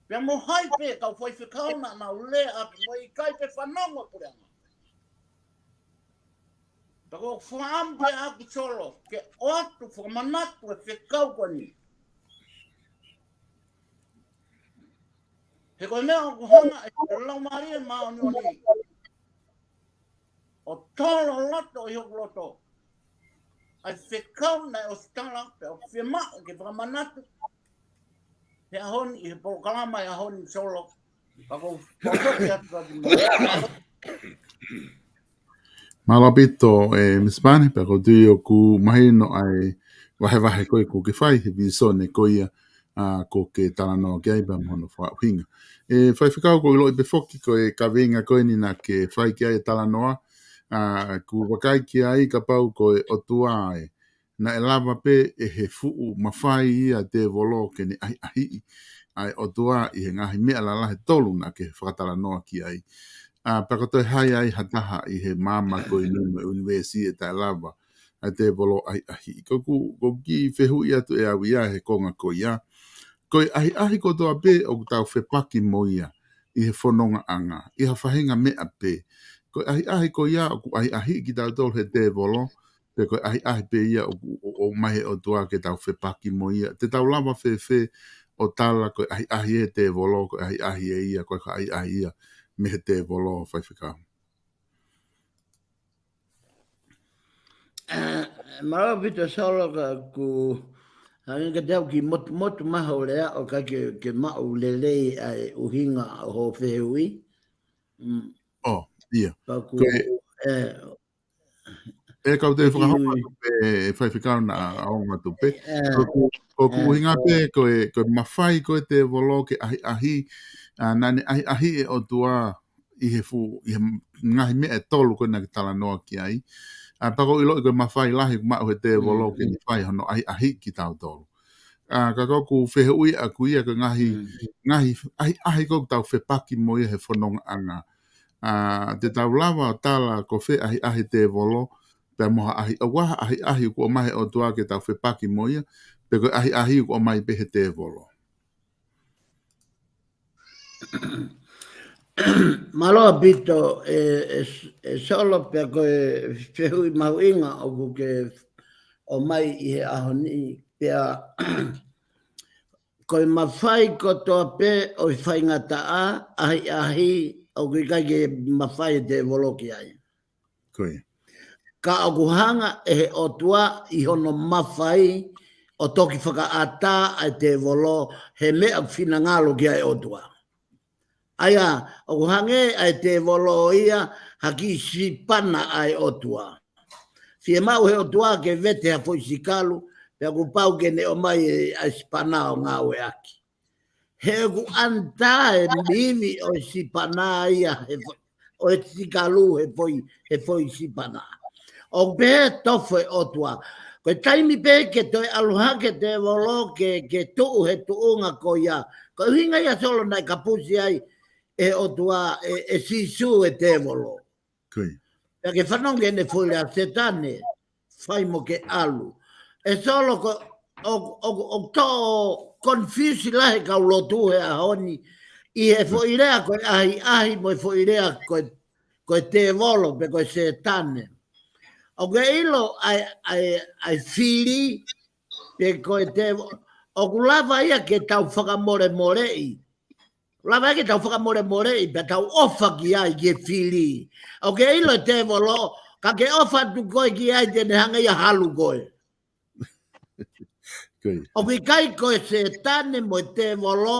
Pea mo hai pē kau faifekau naʻa nau leaʻaki mo e ʻikai pē fanongo puleʻanga. Pea ko e fakaʻamu pē ʻaku Solo, ke ʻoatu fakamanatu e fekau ko eni. He ko e meʻa ʻoku hanga ʻe he Laumālie Māʻoniʻoni ʻo tolo loto ʻi hoku loto. ʻA e fekau naʻe ʻosi tala, pea ʻoku fiemaʻu ke fakamanatu. He ʻaho ni, ʻi he polokalama ʻi he ʻaho ni Solo. Pea ko, ko, ko, ko, ko, ko, Mālō ʻaupito, ē, Misi Pane, pea ʻoku ou tui ʻoku mahino ʻa e vahevahe ko ē kuo ke fai, he visone ko ia, ʻa, kuo ke talanoa ki ai pea mo hono fakaʻuhinga. ʻE, faifekau, ʻoku ou ʻiloʻi pē foki ko e kaveinga ko eni naʻa ke fai ki ai e talanoa, ʻa, ʻoku ou vakai ki ai kapau ko e ʻOtua ē, naʻe lava pē ʻe he fuʻu mafai ia ʻa e tēvolo ke ne ʻahiʻahiʻi ʻa e ʻOtua ʻi he ngaahi meʻa lalahi ʻe tolu naʻa ke fakatalanoa ki ai. ʻA, pea ko e toe ʻi ai ha taha ʻi he maama ko eni mo e ʻunivēsi ʻe taʻe lava ʻa e tēvolo ʻahiʻahiʻi. Ko ʻeku, ko ʻeku kiʻi fehuʻi atu ʻe au ia he konga ko ia. Ko e ʻahiʻahi kotoa pē ʻoku tau fepaki mo ia ʻi he fonongaʻanga, ʻi ha faʻahinga meʻa pē. Ko e ʻahiʻahi ko ia ʻoku ʻahiʻahiʻi kitautolu ʻe he tēvolo, pe ko e ʻahiʻahi pē ia ʻoku, ʻo, ʻomai ʻe he ʻOtua ke tau fepaki mo ia. Te tau lava fēfē ʻo tala ko e ʻahiʻahi ʻe he tēvolo, ko e ʻahiʻahi ʻe ia, ko e ka ʻahiʻahi ia mei he tēvolo, faifekau. ʻE, mālō ʻaupito Solo, ka ʻoku hangē kiate au ʻoku motumotu mai hoʻo lea ʻo ʻikai ke, ke maʻu lelei ʻa e ʻuhinga ʻo hoʻo fehuʻi. Mm. ʻO, ia. Ka ʻoku, ʻe, ʻe kau te fakahoko atu pē, faifekau, naʻa ʻaonga atu pē. Ko ʻeku, ko ʻeku ʻuhinga pē, ko e, ko e mafai ko ē ʻa e tēvolo ke ʻahiʻahi, ʻa, naʻa ne ʻahiʻahiʻi ʻe he ʻOtua ʻi he fuʻu, ʻi he ngaahi meʻa ʻe tolu ko ē naʻa ke talanoa ki ai. ʻA, pea ʻoku ou ʻiloʻi ko e mafai lahi ʻoku maʻu ʻe he tēvolo ke ne fai hono ʻahiʻahiʻi kitautolu. ʻA, ka ko ʻeku fehuʻi ʻaku ia ko e ngaahi, ngaahi ʻahiʻahi ko ē ʻoku tau fepaki mo ia he fonongaʻanga. ʻA, te tau lava ʻo tala ko fē ʻahiʻahi ʻa e tēvolo, pea mo ha ʻahi, ʻa, ʻa, ʻahiʻahi ʻoku ʻomai ʻe he ʻOtua ke tau fepaki mo ia, pe ko e ʻahiʻahi ʻoku ʻomai pē ʻe he tēvolo. Mālō ʻaupito, ʻe, ʻe, ʻe Solo, pea ko e fehuʻi mahuʻinga ʻoku ke ʻomai ʻi he ʻaho ni, pea ko e mafai kotoa pē ʻo e faingataʻa, ʻahiʻahi, ʻoku ʻikai ke mafai ʻe he tēvolo ki ai. Ko ia. Ka ʻoku hanga ʻe he ʻOtua ʻi hono mafai ʻo toki fakaʻatā ʻa e tēvolo he meʻa ʻoku finangalo ki ai ʻa e ʻOtua. ʻA ia, ʻoku hangē ʻa e tēvolo ia ha kiʻi sipana ʻa e ʻOtua. Fiemaʻu ʻe he ʻOtua ke vete ha foʻi sikalu, pea kuo pau ke ne ʻomai ʻa e sipana ʻo ngāueʻaki. He ʻoku ʻanitā e ivi ʻo e sipana ia he fo-, ʻo e sikalu he foʻi, he foʻi sipana. ʻOku pehē ʻa e tofu ʻa e ʻOtua. Ko e taimi pē ke toe ʻalu hake ʻa e tēvolo ke, ke tuʻu he tuʻunga ko ia. Ko e ʻuhinga ia Solo naʻe kapusi ai ʻe he ʻOtua, ʻe, ʻe Sīsū ʻa e tēvolo. Ko ia. Pea ke fanongo ki heʻene foʻi lea, Sētane, fai mo ke ʻalu. ʻE Solo, ko, ʻo, ʻo, ʻoku tō confuse lahi e kau lotu he ʻaho ni ʻi he foʻi lea ko e ʻahiʻahi mo e foʻi lea ko e, ko e tēvolo pe ko e Sētane. ʻOku ke ʻilo ʻa e, ʻa e, ʻa e fili pe ko e tēvo-, ʻoku lava ia ke tau fakamolemoleʻi. Lava ia ke tau fakamolemoleʻi pea tau ʻofa ki ai, ki he fili. ʻOku ke ʻilo e tēvolo, ka ke ʻofa atu koe ki ai te ne hanga ia ʻo halu koe. ʻOku ʻikai ko e Sētane mo e tēvolo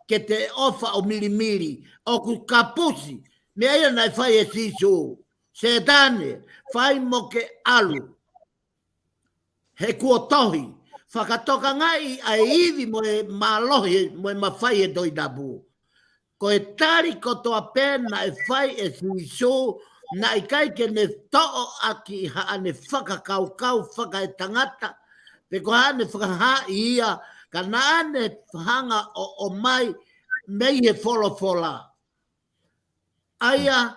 ke te ʻofa ʻo milimili. ʻOku kapusi. Meʻa ia naʻe fai ʻe Sīsū. Sētane, fai mo ke ʻalu. He kuo tohi. Fakatokangaʻi ʻa e ivi mo e mālohi mo e mafai ʻe Tohi Tapu. Ko e tali kotoa pē naʻe fai ʻe Sīsū, naʻe ʻikai ke ne toʻo ʻaki haʻane fakakaukau fakaetangata, pe ko haʻane fakahaaʻi ia, ka naʻa ne hanga ʻo ʻomai mei he folofola. ʻA ia,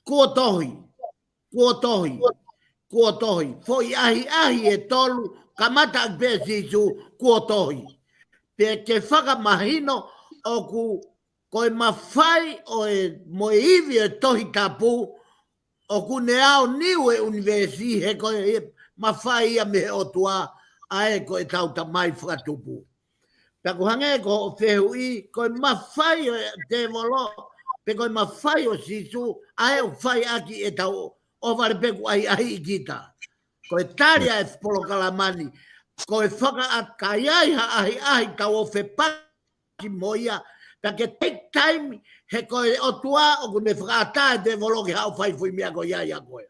kuo tohi, kuo tohi, kuo tohi. Foʻi ʻahiʻahi ʻe tolu, kamata ʻaki pē ʻe Sīsū, kuo tohi. Pea ke fakamahino ʻoku ko e mafai ʻo e, mo e ivi ʻo e Tohi Tapu, ʻoku ne aoniu e ʻunivēsi he ko e mafai ia mei he ʻOtua, ʻa ē ko ʻetau Tamai Fakatupu. Pea ʻoku hangē ko hoʻo fehuʻi, ko e mafai ʻo e tēvolo, pe ko e mafai ʻo Sīsū, ʻa ē ʻoku fai ʻaki ʻetau ʻohovale pē kuo ʻahiʻahiʻi kita. Ko e tali ʻa e polokalama ni, ko e fakaʻakai ai ha ʻahiʻahi tau ō fepaki mo ia, pea ke take time, he ko e ʻOtua ʻoku ne fakaʻatā e tēvolo ke haʻu ʻo fai foʻi meʻa ko ia ʻia koe.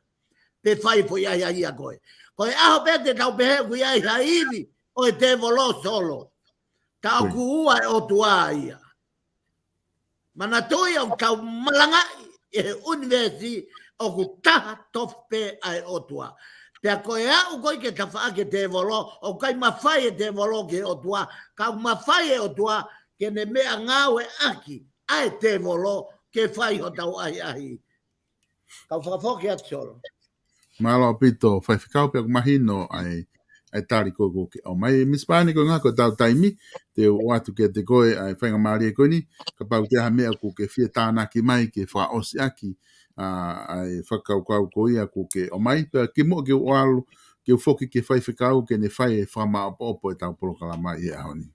Pe fai foʻi ʻahiʻahi ʻia koe. Ko e ʻaho pē te tau pehē ʻoku ʻi ai ha ivi ʻo e tēvolo Solo. Ta ʻoku ua e ʻOtua ia. Manatuʻi ʻoku tau malangaʻi ʻi he ʻunivēsi ʻoku taha tofu pē ʻa e ʻOtua. Pea ko e aʻu ko ē ke tafaʻaki e tēvolo, ʻoku ʻikai mafai e tēvolo ki he ʻOtua, ka ʻoku mafai e ʻOtua ke ne meʻangāueʻaki ʻa e tēvolo ke fai hotau ʻahiʻahi. Kau fakafoki atu Solo. Mālō ʻaupito, Faifekau, pea ʻoku mahino ʻa e, ʻa e tali ko ē kuo ke ʻomai. Misa Pani, ko e ʻuhinga ko ʻetau taimi, te u ʻoatu kiate koe ʻa e faingamālie ko eni, kapau ʻoku ʻi ai ha meʻa kuo ke fie tānaki mai ke fakaʻosi ʻaki, ʻa, ʻa e fakakaukau ko ia kuo ke ʻomai, pea kimuʻa ke u ʻalu, ke u foki ki he Faifekau, ke ne fai e fakamāʻopoʻopo ʻetau polokalama ʻi he ʻaho ni.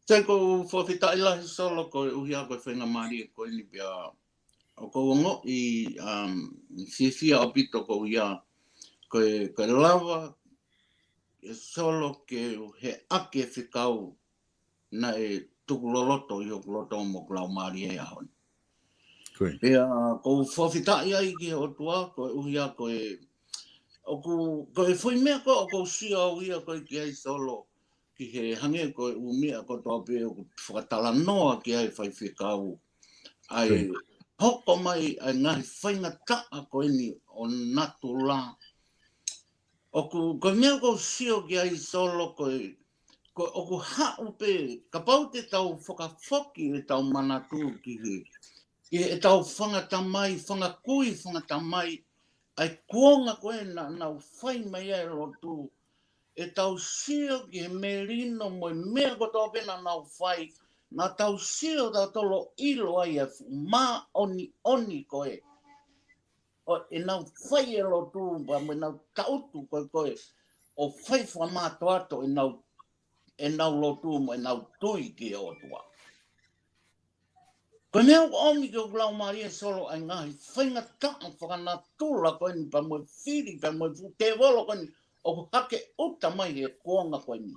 Sai, ʻoku ou fakafetaʻi lahi Solo koeʻuhi ko e faingamālie ko eni pea ʻoku ou ongoʻi, um, fiefia ʻaupito koeʻuhi ko e, ko e lava ʻe Solo ke u heʻaki e fekau naʻe tukuloloto ʻi hoku loto mo hoku laumālie he ʻaho ni. Ko ia. Pea ʻoku ou fakafetaʻi ai ki he ʻOtua, koeʻuhi ko e, ʻoku, ko e foʻi meʻa ko ē ʻoku ou sio au ia ko ē ki ai Solo, ki he hangē ko e ʻū meʻa kotoa pē ʻoku fakatalanoa ki ai e Faifekau. ʻA e, ko ia, hoko mai ʻa e ngaahi faingataʻa ko eni ʻo natula. ʻOku, ko e meʻa ʻoku ou sio ki ai Solo ko e, ko e ʻoku haʻu pē, kapau te tau fakafoki ʻetau manatu ki he, ki heʻetau fanga tamai, fanga kui, fanga tamai, ʻa e kuonga ko ē naʻa nau fai mai ai e lotu, ʻetau sio ki he melino mo e meʻa kotoa pē naʻa nau fai, naʻa tau sio tautolu ʻo ʻilo ai e fuʻu māʻoniʻoni ko ē ʻo ʻenau fai e lotu, pea mo ʻenau tangutu ko ē ko ē ʻo fai fakamātoato ʻenau, ʻenau lotu mo ʻenau tui ki he ʻOtua. Ko e meʻa ʻoku ʻomi ki hoku laumālie Solo ʻa e ngaahi faingataʻa fakanatula ko eni pea mo e fili, pea mo e fuʻu tēvolo ko eni ʻoku hake ʻuta mai he kuonga ko eni.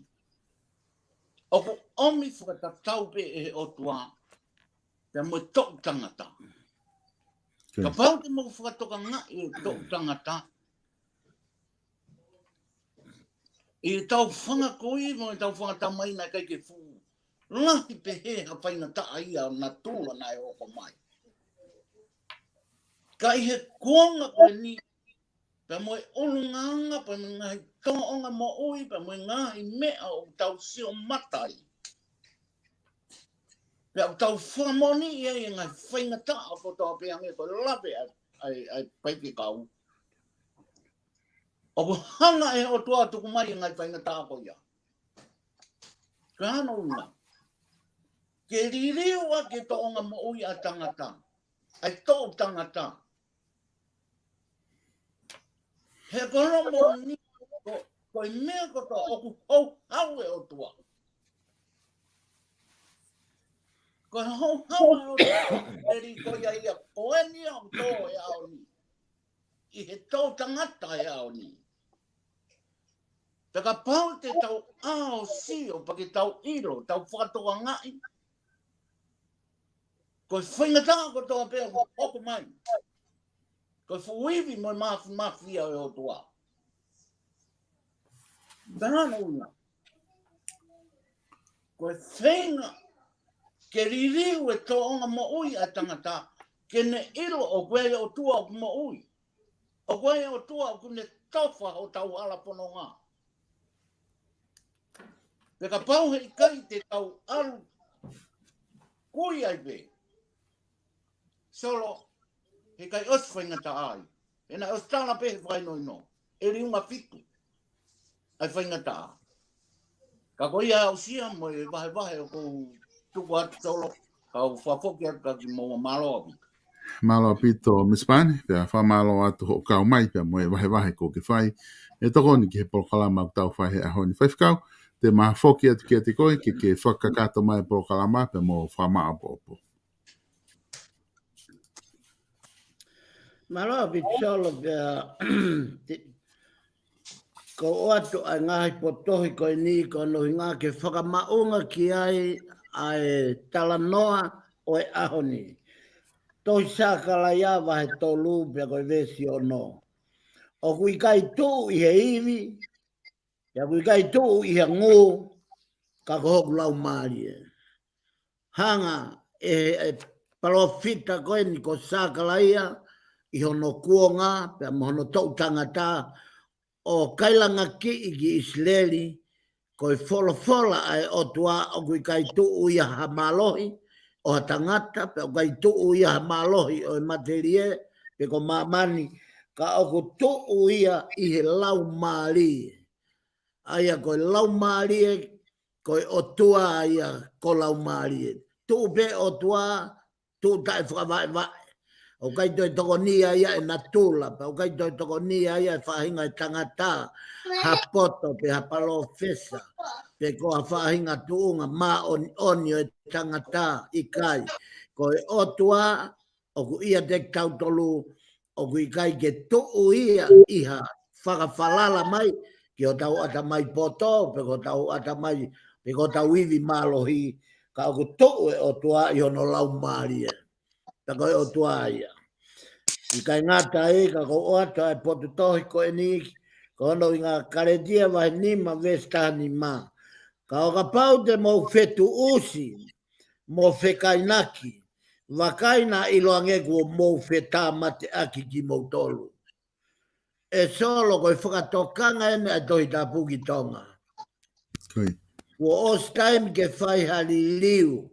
ʻOku ʻomi fakatatau pē ʻe he ʻOtua pea mo e toʻu tangata. Ko ia. Kapau te mou fakatokangaʻi e toʻu tangata, ʻi heʻetau fanga kui mo ʻetau fanga tamai naʻe ʻikai ke fuʻu lahi pehē ha faingataʻa ia ʻo natula naʻe hoko mai. Ka ʻi he kuonga ko eni, pea mo e ʻulungaanga, pea mo e ngaahi tōʻonga moʻui, pea mo e ngaahi meʻa ʻoku tau sio mata ai, pea ʻoku tau fakamoʻoniʻi ai e ngaahi faingataʻa kotoa pē hangē ko e lave ʻa e, ʻa e, ʻa e Faifekau. ʻOku hanga ʻe he ʻOtua ʻo tuku mai e ngaahi faingataʻa ko ia. Ka hano ʻuhinga, ke liliu ʻaki e tōʻonga moʻui ʻa e tangata, ʻa e toʻu tangata. He ko hono moʻoni, ko, ko e meʻa kotoa ʻoku houhau e ʻOtua. Ko e houhau e ʻOtua, ʻeri ko ia ia, ko eni ʻoku tō he ʻaho ni. ʻI he toʻu tangata he ʻaho ni. Pea kapau te tau ʻaʻahi ʻo sio, pea ke tau ʻilo, tau fakatokangaʻi. Ko e faingataʻa kotoa pē ʻoku hoko mai, ko e fuʻu ivi mo e mafimafi ia ʻo e ʻOtua. Pea hano ʻuhinga, ko e feinga ke liliu e tōʻonga moʻui ʻa e tangata, ke ne ʻilo ʻoku ʻi ai e ʻOtua ʻoku moʻui. ʻOku ʻi ai e ʻOtua ʻoku ne tofa hotau hala fononga. Pea kapau heʻikai te tau ʻalu kui ai pē, Solo, heʻikai ʻosi faingataʻa ai. He naʻe ʻosi tala pē he fakahinohino, ʻe liunga fitu ʻa e faingataʻa. Ka ko ia aʻusia mo e vahevahe ʻoku ou tuku atu, Solo, kau fakafoki atu kia kimoua. Mālō ʻaupito. Mālō ʻaupito, Misi Pani, pea fakamālō atu hoʻo kau mai pea mo e vahevahe kuo ke fai, ʻe tokoni ki he polokalama ʻoku tau fai he ʻaho ni. Faifekau, te ma foki atu kiate koe ke ke fakakakato mai e polokalama pea mo e fakamāʻopoʻopo. Mālō ʻaupito, Solo, pea te, ko e ʻoatu ʻa e ngaahi potohi ko eni ko hono ʻuhinga ke fakamaʻunga ki ai ʻa e talanoa ʻo e ʻaho ni. Tohi Sakalaia vahe tolu pea ko e veesi ono. ʻOku ʻikai tuʻu ʻi he ivi, pea ʻoku ʻikai tuʻu ʻi he ngū, ka ko hoku laumālie. Hanga ʻe he, ʻe he palōfita ko eni ko Sakalaia ʻi hono kuonga pea mo hono toʻu tangata ʻo kailangakiʻi ki ʻIsileli, ko e folofola ʻa e ʻOtua ʻoku ʻikai tuʻu ia ha mālohi ʻo ha tangata, pea ʻoku ʻikai tuʻu ia ha mālohi ʻo e matelie, pe ko māmani, ka ʻoku tuʻu ia ʻi he laumālie. ʻA ia ko e laumālie, ko e ʻOtua ia ko laumālie. Tuʻu pē ʻOtua, tuʻu taʻefakavaʻevaʻe. ʻOku ʻikai toe tokoni ia ʻe natula, pea ʻoku ʻikai toe tokoni ia ʻe faʻahinga ʻo e tangata, ha poto pe ha palōfesa, pe ko ha faʻahinga tuʻunga māʻoniʻoni ʻo e tangata, ʻikai. Ko e ʻOtua, ʻoku ʻiate kitautolu, ʻoku ʻikai ke tuʻu ia ʻi ha fakafalala mai ki hotau ʻatamai poto, pe ko hotau ʻatamai, pe ko hotau ivi mālohi, ka ʻoku tuʻu e ʻOtua ʻi hono laumālie. Pea ko e ʻOtua ia. ʻIkai ngata ai, ka ko e ʻoatu ʻa e potu tohi ko eni, ko hono ʻuhinga, Kalētia vahe nima veesi taha nima. Ka ʻo kapau te mou fetuʻusi mo fekainaki, vakai naʻa ʻiloange kuo mou fetāmateʻaki kimoutolu. ʻE Solo, ko e fakatokanga eni ʻa e Tohi Tapu ki Tonga. Ko ia. Kuo ʻosi taimi ke fai ha liliu.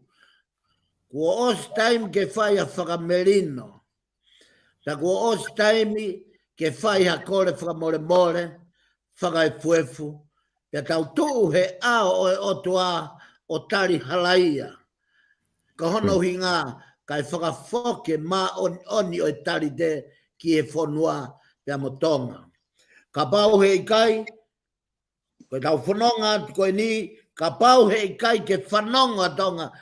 Kuo ʻosi taimi ke fai ha fakamelino. Pea kuo ʻosi taimi ke fai ha kole fakamolemole, fakaefuefu, pea tau tuʻu he ʻao ʻo e ʻOtua ʻo tali halaia. Ko hono ʻuhinga, kae fakafoki e māʻoniʻoni ʻo e talite ki he fonua pea mo Tonga. Kapau heʻikai, ko ʻetau fononga atu ko eni, kapau heʻikai ke fanongo ʻa Tonga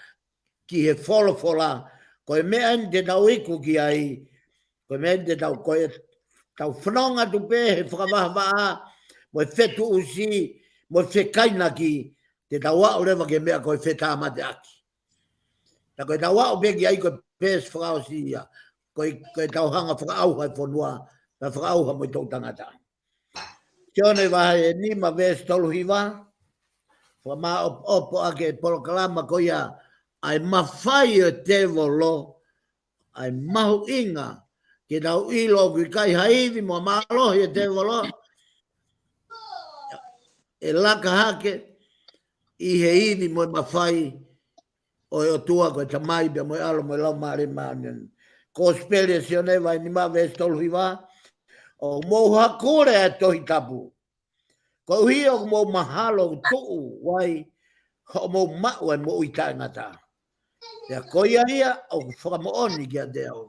ki he folofola, ko e meʻa eni te tau iku ki ai, ko e meʻa eni te tau, ko ʻetau fononga atu pē he fakavahavaha, mo e fetuʻusi, mo e fekainaki, te tau aʻu leva ki he meʻa ko e fetāmateʻaki. Ka ko ʻetau aʻu pē ki ai ko e peesi fakaʻosi ia, ko e, ko ʻetau hanga fakaʻauha e fonua, ka fakaʻauha mo e toʻu tangata. Sione vahe nima veesi tolu hiva, fakamāʻopoʻopo ʻaki e polokalama ko ia, ʻa e mafai ʻo e tēvolo, ʻa e mahuʻinga ke tau ʻilo ʻoku ʻikai ha ivi mo mālohi e tēvolo, ʻe laka hake ʻi he ivi mo e mafai ʻo e ʻOtua ko e Tamai pea mo e ʻAlo mo e Laumālie Māʻoniʻoni. Kosipeli ʻa Sione vahe nima veesi tolu hiva, ʻoku mou hakule ʻa e Tohi Tapu, koeʻuhi ʻoku mou mahalo ʻoku tuʻu ai hoʻomou maʻu ʻa e moʻui taʻengata. Pea ko ia ia ʻoku fakamoʻoni kiate au.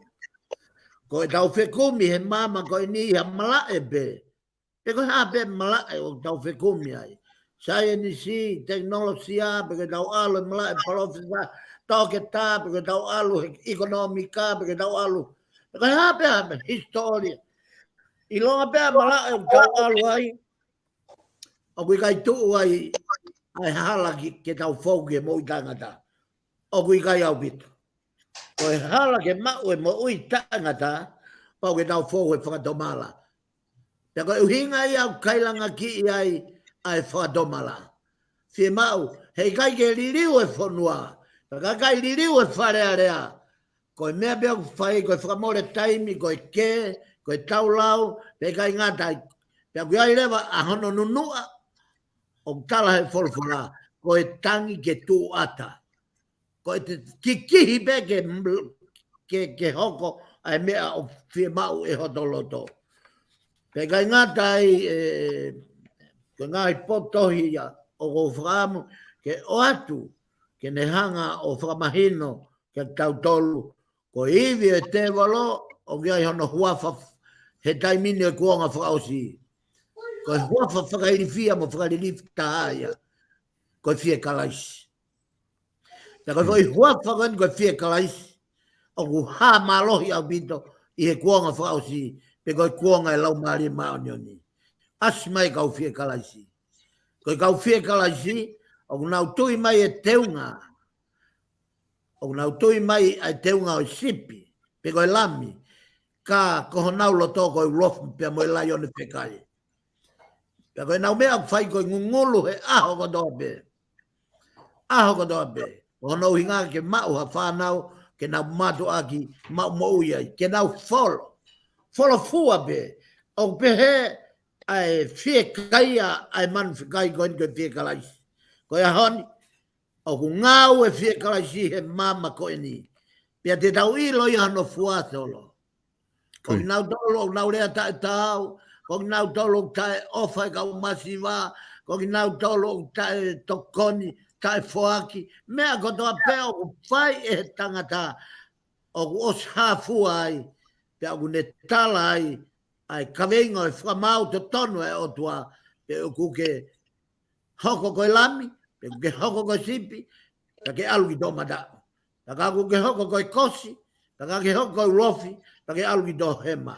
Ko ʻetau fekumi he māmani ko eni ha malaʻe pē. Pe ko e hā pē malaʻe ʻoku tau fekumi ai. Saienisi, tekinolosia, pe ko ʻetau ʻalu he malaʻe palōfesa, toketā, pe ko ʻetau ʻalu he ʻekonōmika, pe ko ʻetau ʻalu, pe ko e hā pē, hā pē, hisitōlia. ʻIlonga pē ʻa e malaʻe ʻoku tau ʻalu ai, ʻoku ʻikai tuʻu ai ʻa e hala ki, ke tau fou ki he moʻui taʻengata. ʻOku ʻikai ʻaupito. Ko e hala ke maʻu e moʻui taʻengata, pau ke tau fou he fakatomala. Pea ko e ʻuhinga ia ʻoku kailanga ki ai ʻa e fakatomala. Fiemaʻu, heʻikai ke liliu e fonua, pea ʻikai liliu e Fale Alea. Ko e meʻa pē ʻoku fai, ko e fakamole taimi, ko e kē, ko e taulau, pea ʻikai ngata ai. Pea ʻoku ʻi ai leva ʻa hono nunuʻa, ʻoku tala he folofola, ko e tangi ke tuʻu ʻata. Ko e te kikihi pē ke, ke, ke hoko ʻa e meʻa ʻoku fiemaʻu ʻe hoto loto. Pea ʻikai ngata ai, ē, ko e ngaahi potohi ia ʻoku ou fakaʻamu ke ʻoatu, ke ne hanga ʻo fakamahino kia tautolu, ko e ivi ʻo e tēvolo, ʻoku ʻi ai hono huafa he taimi ni ʻo e kuonga fakaʻosi. Ko e huafa fakailifia mo fakalilifu taha ia, ko e fie Kalaisi. Pea ko e foʻi huafa ko eni ko e fie Kalaisi, ʻoku hā mālohi ʻaupito ʻi he kuonga fakaʻosi, pe ko e kuonga ʻo e Laumālie Māʻoniʻoni. ʻAsi mai kau fie Kalaisi. Ko e kau fie Kalaisi, ʻoku nau tui mai e teunga. ʻOku nau tui mai ʻa e teunga ʻo e sipi, pe ko e lami, ka ko honau loto ko e ulofi pea mo e laione fekai. Pea ko ʻenau meʻa ʻoku fai ko e ngungulu he ʻaho kotoa pē. ʻAho kotoa pē. Ko hono ʻuhinga ke maʻu ha fānau, ke nau mātuʻaki maʻu moʻui ai, ke nau folo. Folo fua pē. ʻOku pehē ʻa e fiekaia ʻa e manu fekai ko eni ko e fie Kalaisi. Ko e ʻaho ni, ʻoku ngāue fie Kalaisi he māmani ko eni. Pea te tau ʻilo ia hono fua Solo. Ko kinautolu ʻoku nau lea taʻetaau, ko kinautolu ʻoku taʻeʻofa e kau masiva, ko kinautolu ʻoku taʻetokoni, taʻefoaki, meʻa kotoa pē ʻoku fai ʻe he tangata, ʻoku ʻosi hā fua ai, pea ʻoku ne tala ai, ʻa e kaveinga ʻo e fakamaau totonu ʻa e ʻOtua, pe ʻoku ke hoko ko e lami, pe ʻoku ke hoko ko e sipi, pea ke ʻalu ki toʻomataʻu. Pea ka ʻoku ke hoko ko e kosi, pea ka ke hoko ko e ulofi, pea ke ʻalu ki toʻohema.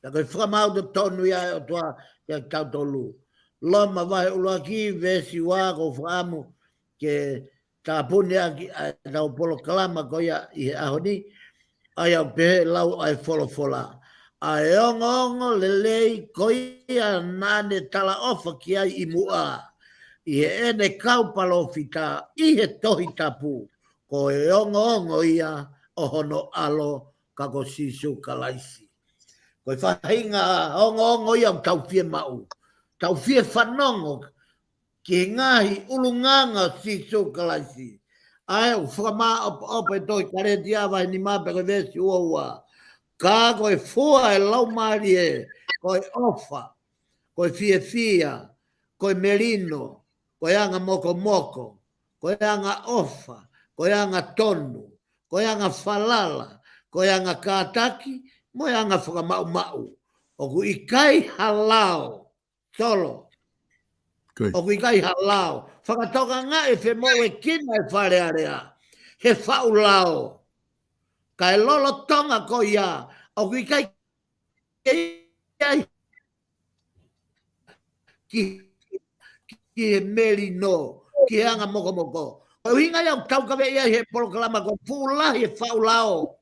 Pea ko e fakamaau totonu ia ʻa e ʻOtua kia tautolu. Loma vahe ʻuluaki, veesi ua, ʻoku ou fakaʻamu ke tāpuni ʻaki ʻa ʻetau polokalama ko ia ʻi he ʻaho ni, ʻa ia ʻoku pehē lau ʻa e folofola. ʻA e ongoongolelei ko ia naʻa ne talaʻofa ki ai ʻi muʻa, ʻi heʻene kau palōfita ʻi he Tohi Tapu, ko e ongoongo ia ʻo hono ʻAlo ka ko Sīsū Kalaisi. Ko e faʻahinga ongoongo ia ʻoku tau fiemaʻu. Tau fie fanongo ki he ngaahi ʻulungaanga ʻo Sīsū Kalaisi. ʻA ē ʻoku fakamāʻopoʻopo e tohi Kalētia vahe nima pea ko e veesi ua ua. Ka ko e fua ʻo e Laumālie, ko e ʻofa, ko e fiefia, ko e melino, ko e anga mokomoko, ko e anga ʻofa, ko e anga tonu, ko e anga falala, ko e anga kātaki, mo e anga fakamaʻumaʻu. ʻOku ʻikai ha lao, Solo. ʻOku ʻikai ha lao. Fakatokangaʻi e femoʻuekina e Fale Alea he faʻu lao. Ka e lolotonga ko ia, ʻoku ʻikai ke ʻi ai ki, ki he melino, ki he anga mokomoko. Ko e ʻuhinga ia ʻoku taukaveʻi ai he polokalama ko e fuʻu lahi e faʻu lao.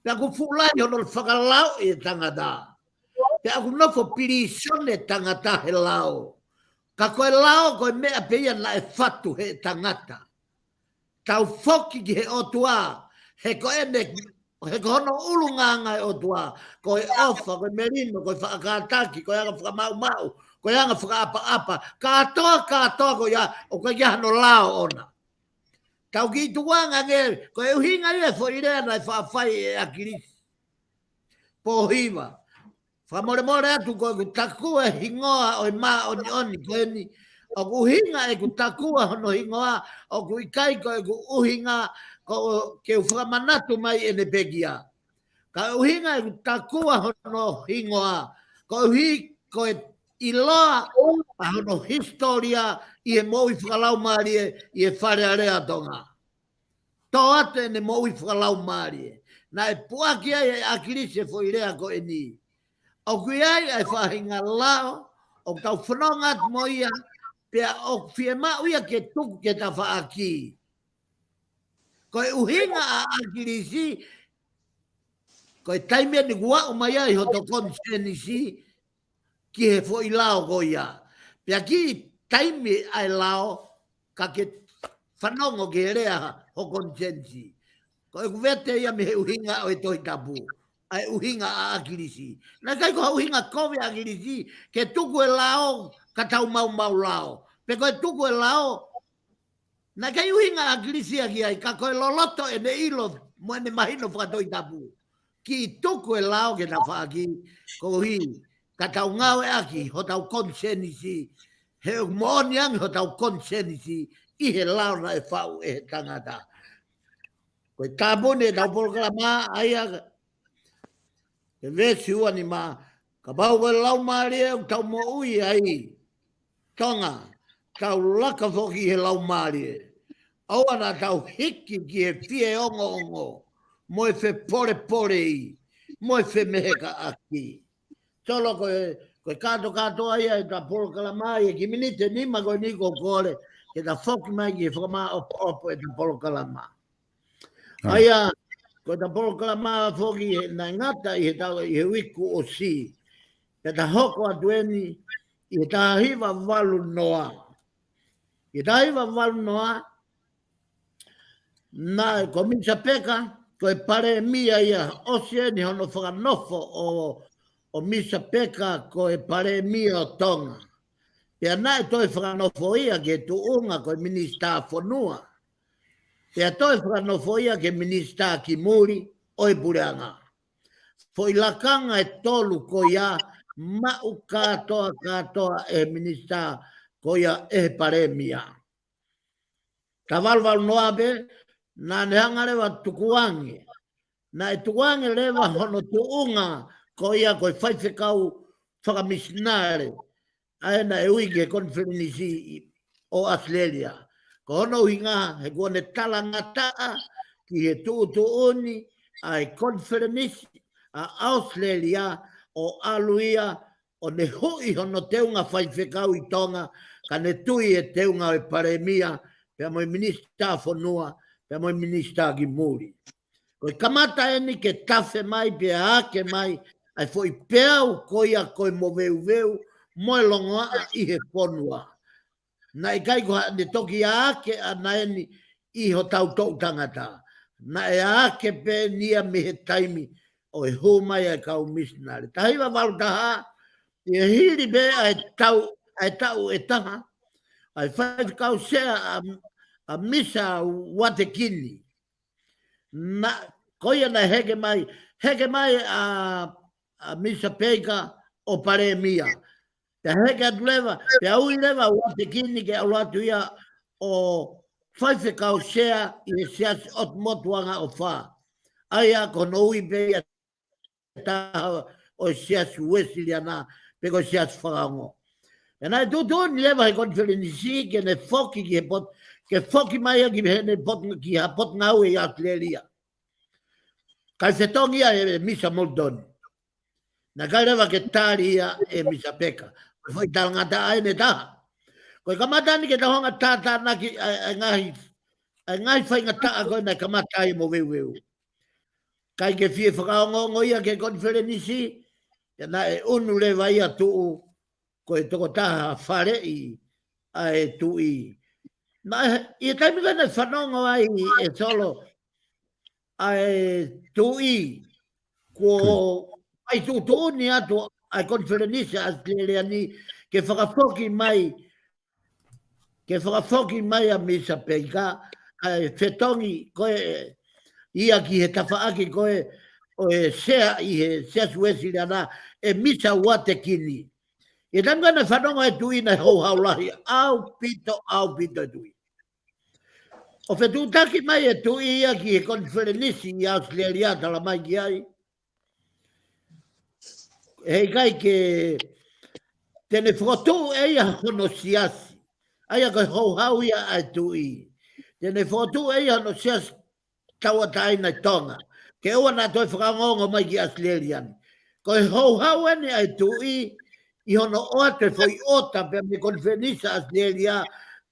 Pea ʻoku fuʻu lahi hono fakalao e tangata. Pea ʻoku nofo pilīsone tangata he lao. Ka ko e lao ko e meʻa pē ia naʻe fatu he tangata. Tau foki ki he ʻOtua, he ko ʻene, he ko hono ʻulungaanga e ʻOtua, ko e ʻofa, ko e melino, ko e faʻa kātaki, ko e anga fakamaʻumaʻu, ko e anga fakaʻapaʻapa, kātoa, kātoa ko ia, ʻoku ʻikai ke ʻi ai hano lao ʻona. Tau kiʻi tukuange ange, ko e ʻuhinga ia e foʻi lea naʻe faʻa fai ʻe ʻAkilisi. Pōhiva. Fakamolemole atu ko ʻeku takua e hingoa ʻo e māʻoniʻoni ko eni. ʻOku ʻuhinga ʻeku takua hono hingoa, ʻoku ʻikai ko ʻeku ʻuhinga ko ke u fakamanatu mai ʻene pekia. Ka ʻuhinga ʻeku takua hono hingoa, koeʻuhi ko e ʻiloa ʻa hono hisitōlia ʻi he moʻui fakalaumālie ʻi he Fale Alea Tonga. Tō atu ʻene moʻui fakalaumālie. Naʻe puʻaki ai ʻe ʻAkilisi e foʻi lea ko eni. ʻOku ʻi ai ʻa e faʻahinga lao, ʻoku tau fononga atu mo ia, pea ʻoku fiemaʻu ia ke tuku ki he tafaʻaki. Ko e ʻuhinga ʻa ʻAkilisi, ko e taimi eni kuo aʻu mai ai hoto konisēnisi ki he foʻi lao ko ia. Pea kiʻi taimi ʻa e lao, ka ke fanongo ki he lea ho konisēnisi. Ko ʻeku vete ia mei he ʻuhinga ʻo e Tohi Tapu, ʻa e ʻuhinga ʻa ʻAkilisi. Naʻe ʻikai ko ha ʻuhinga kovi ʻa ʻAkilisi ke tuku e lao ka tau maumau lao. Pe ko e tuku e lao, naʻe ʻikai ʻuhinga ʻa ʻAkilisi ia ki ai, ka ko e loloto ʻene ʻilo mo ʻene mahino faka-Tohi Tapu. Kiʻi tuku e lao ki he tafaʻaki, koeʻuhi ka tau ngāueʻaki hotau konisēnisi, he ʻoku moʻoni ange hotau konisēnisi ʻi he lao naʻe faʻu ʻe he tangata. Ko e tāpuni ʻetau polokalama, ʻa ia, he veesi ua nima, kapau ko e laumālie ʻoku tau moʻui ai, Tonga, tau laka foki he laumālie. ʻOua naʻa tau hiki ki he fie ongoongo, mo e fepolepoleʻi, mo e femehekaʻaki. Solo, ko e, ko e kātokātoa ia ʻeta polokalama ʻi he kiʻi miniti ʻe nima ko eni, ʻoku ou kole ke ta foki mai ki he fakamaʻopoʻopo ʻeta polokalama. ʻA ia, ko ʻeta polokalama foki naʻe ngata ʻi he tau, ʻi he uike kuo ʻosi. Pea ta hoko atu eni ʻi he taha hiva valu noa. ʻI he taha hiva valu noa, naʻe ko Misa Peka, ko e palēmia ia, ʻosi eni hono fakanofo ʻo, ʻo Misa Peka ko e palēmia ʻo Tonga. Pea naʻe toe fakanofo ia ki he tuʻunga ko e minisitā fonua. Pea toe fakanofo ia ki he minisitā ki muli ʻo e puleʻanga. Foʻi lakanga ʻe tolu ko ia, maʻu kātoa kātoa ʻe he minisitā ko ia ʻe he palēmia. Taha valu valu noa pē, naʻa ne hanga leva tukuange. Naʻe tukuange leva hono tuʻunga ko ia ko e faifekau fakamisinale, ʻa ia naʻe ui ki he konifelenisi ʻo ʻAositelēlia. Ko hono ʻuhinga, he kuo ne talangataʻa ki he tuʻutuʻuni ʻa e konifelenisi ʻa ʻAositelēlia, ʻo ʻalu ia ʻo ne huʻi hono teunga faifekau ʻi Tonga, ka ne tui e teunga ʻo e palēmia, pea mo e minisitā fonua, pea mo e minisitā ki muli. Ko e kamata eni ke tafe mai pea ake mai ʻa e foʻi peau ko ia ko e moveuveu mo e longoaʻa ʻi he fonua. Naʻe ʻikai ko haʻane toki ake ʻana eni ʻi hotau toʻu tangata. Naʻe ake pē eni ia mei he taimi ʻo e hū mai ʻa e kau misinale. Taha hiva valu taha, ʻi he hili pē ʻa e taʻu, ʻa e taʻu ʻe taha, ʻa e faifekau sea ʻa, ʻa Misa Uatekini. Na, ko ia naʻe heke mai, heke mai ʻa, ʻa Misa Peika ʻo palēmia. Pea heke atu leva, pea ui leva ʻa Uatekini ke ʻalu atu ia ʻo faifekau sea ʻi he Siasi ʻOtu Motu Angaʻofa. ʻA ia ko hono ui pē ia taha ʻo e Siasi Uesiliana, pe ko e Siasi Fakaongo. Pea naʻe tuʻutuʻuni leva he konifelenisi ke ne foki ki he pot-, ke foki mai ia ki heʻene pot-, ki ha potungāue ʻi ʻAositelēlia. Kae fetongi ia ʻe Misa Molitoni. Naʻe ʻikai leva ke tali ia ʻe Misa Peka. Ko e foʻi talangataʻa eni ʻe taha. Ko e kamata eni ke tau hanga ʻo tātānaki ʻa e, ʻa e ngaahi, ʻa e ngaahi faingataʻa ko ē naʻe kamata ai e moveuveu. ʻIkai ke fie fakaongoongo ia ki he konifelenisi, pea naʻe ʻunu leva ia tuʻu ko e tokotaha faleʻi ʻa e tuʻi. Naʻe, ʻi he taimi ko ē naʻe fanongo ai ʻe Solo ʻa e tuʻi, kuo ʻai tuʻutuʻuni atu ʻa e konifelenisi ʻAositelēlia ni ke fakafoki mai, ke fakafoki mai ʻa Misa Peika, ʻa e fetongi ko ē ia ki he tafaʻaki ko ē ʻo e sea ʻi he Siasi Uesiliana ʻe Misa Uatekini. ʻI he taimi ko ē naʻe fanongo e tuʻi naʻe houhau lahi ʻaupito, ʻaupito e tuʻi. ʻO fetuʻutaki mai e tuʻi ia ki he konifelenisi ʻi ʻAositelēlia, tala mai ki ai. Heʻikai ke, te ne fokotuʻu ʻe ia hono siasi. ʻA ia ko e houhau ia ʻa e tuʻi. Te ne fokotuʻu ʻe ia hono siasi tauʻatāina ʻi Tonga. Ke ʻoua naʻa toe fakaongoongo mai ki ʻAositelēlia ni. Ko e houhau eni ʻa e tuʻi ʻi hono ʻoatu e foʻi ʻota pea mei he konifelenisi ʻAositelēlia,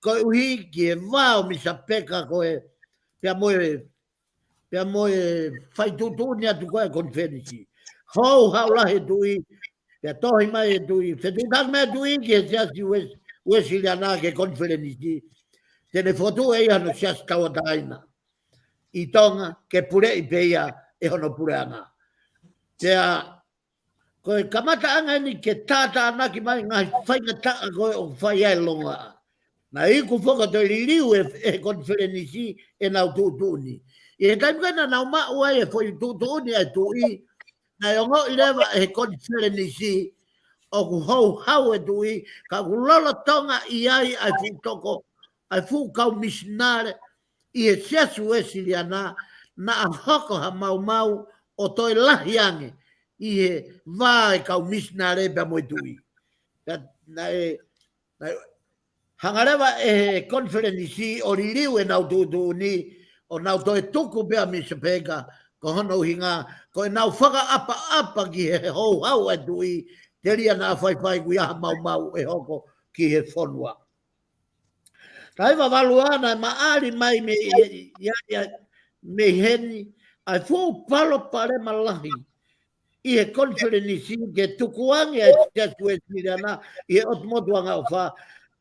koeʻuhi ki he vā ʻo Misa Peka ko ē, pea mo e, pea mo e fai tuʻutuʻuni atu ko ē konifelenisi. Houhau lahi e tuʻi, pea tohi mai e tuʻi, fetuʻutaki mai e tuʻi ki he Siasi Ues-, Uesiliana ki he konifelenisi. Te ne fokotuʻu ʻe ia hano siasi tauʻatāina ʻi Tonga, ke puleʻi pē ia ʻe hono puleʻanga. Pea ko e kamataʻanga eni ke tātānaki mai e ngaahi faingataʻa ko ē ʻoku fai ai e longoaʻa. Naʻe iku foki ʻo toe liliu ʻe, ʻe he konifelenisi ʻenau tuʻutuʻuni. ʻI he taimi ko ē naʻa nau maʻu ai e foʻi tuʻutuʻuni ʻa e tuʻi, naʻe ongoʻi leva ʻe he konifelenisi ʻoku houhau e tuʻi, ka ʻoku lolotonga ʻi ai ʻa e fuʻu toko, ʻa e fuʻu kau misinale ʻi he Siasi Uesiliana, naʻa hoko ha maumau ʻo toe lahi ange ʻi he vā e kau misinale pea mo e tuʻi. Pea naʻe, naʻe hanga leva ʻe he konifelenisi ʻo liliu ʻenau tuʻutuʻuni, ʻo nau toe tuku pē ʻa Misa Peka, ko hono ʻuhinga, ko ʻenau fakaʻapaʻapa ki he houhau ʻa e tuʻi, telia naʻa faifai kuo ʻi ai ha maumau ʻe hoko ki he fonua. Taha hiva valu ua naʻe maʻali mai mei, ia, ia, mei heni, ʻa e fuʻu palopalema lahi ʻi he konifelenisi ke tukuange ʻa e Siasi Uesiliana ʻi he ʻOtu Motu Angaʻofa,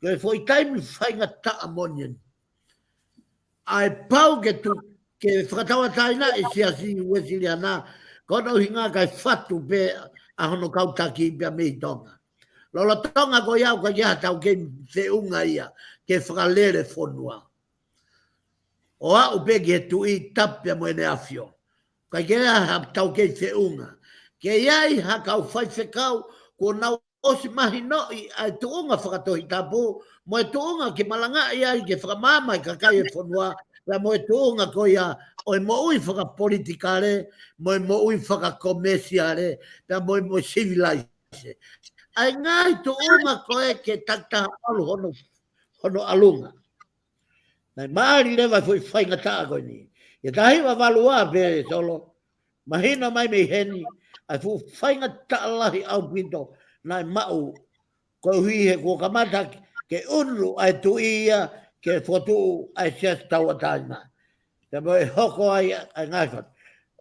ko e foʻi taimi faingataʻa moʻoni eni. ʻA e pau ke tu-, ke fakatauʻatāina e Siasi Uesiliana, ko hono ʻuhinga kae fatu pē ʻa hono kau taki pea mei Tonga. Lolotonga ko ia ʻoku ʻikai ha taukei feʻunga ia ke fakalele fonua. ʻO aʻu pē ki he Tuʻi, Tapu pea mo ʻEne ʻAfio. ʻIkai ke ʻi ai ha taukei feʻunga. Ke ʻi ai ha kau faifekau kuo nau ʻosi mahinoʻi ʻa e tuʻunga fakatohitapu, mo e tuʻunga ke malangaʻi ai ke fakamaama e kakai e fonua, pea mo e tuʻunga ko ia ʻo e moʻui fakapolitikale, mo e moʻui fakakomesiale, pea mo e, mo e sivilaise. ʻA e ngaahi tuʻunga ko ē ke takitaha ʻalu hono, hono ʻalunga. Naʻe maʻali leva e foʻi faingataʻa ko eni. ʻI he taha hiva valu ua pē, Solo, mahino mai mei heni ʻa e fuʻu faingataʻa lahi ʻaupito naʻe maʻu, koeʻuhi he kuo kamata ke ʻunu ʻa e tuʻi ia ke fokotuʻu ʻa e Siasi Tauʻatāina. Pea mo e hoko ai ʻa e ngaahi fatu.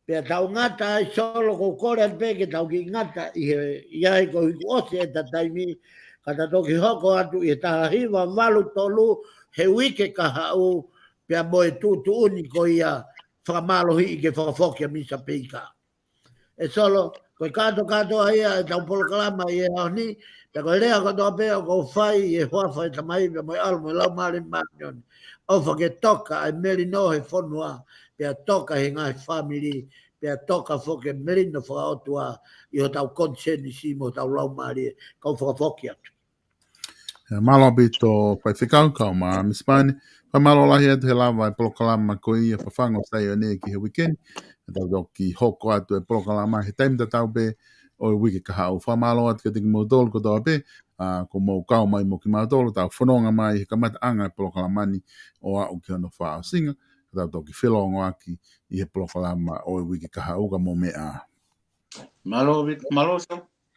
Pea tau ngata ai, Solo, ʻoku ou kole atu pē ke tau kiʻi ngata ʻi he, ʻi ai koeʻuhi kuo ʻosi ʻeta taimi, ka ta toki hoko atu ʻi he taha hiva valu tolu he uike kahaʻu, pea mo e tuʻutuʻuni ko ia fakamālohiʻi ke fakafoki ʻa Misa Peka. ʻE Solo, ko e kātokātoa ia ʻetau polokalama ʻi he ʻaho ni, pea ko e lea kotoa pē ʻoku ou fai ʻi he huafa ʻo e Tamai pea mo e ʻAlo mo e Laumālie Māʻoniʻoni. ʻOfa ke toka ʻa e melino he fonua, pea toka he ngaahi fāmili, pea toka foki e melino fakaʻotua ʻi hotau konisēnisi mo hotau laumālie, kau fakafoki atu. ʻE, mālō ʻaupito Faifekau, kau mai Misa Pane. Fakamālō lahi atu he lava e polokalama ko ia Fafangu ʻo Saione ki he uike ni. Tau toki hoko atu e polokalama he taimi tatau pē ʻo e uike kahaʻu. Fakamālō atu kiate kimoutolu kotoa pē, ʻa, kuo mou kau mai mo kimautolu, tau fononga mai he kamataʻanga e polokalama ni ʻo aʻu ki hono fakaʻosinga, ka tau toki felōngoaki ʻi he polokalama ʻo e uike kahaʻu, ka mou meʻa ā. Mālō, Vit-, mālō, Solo.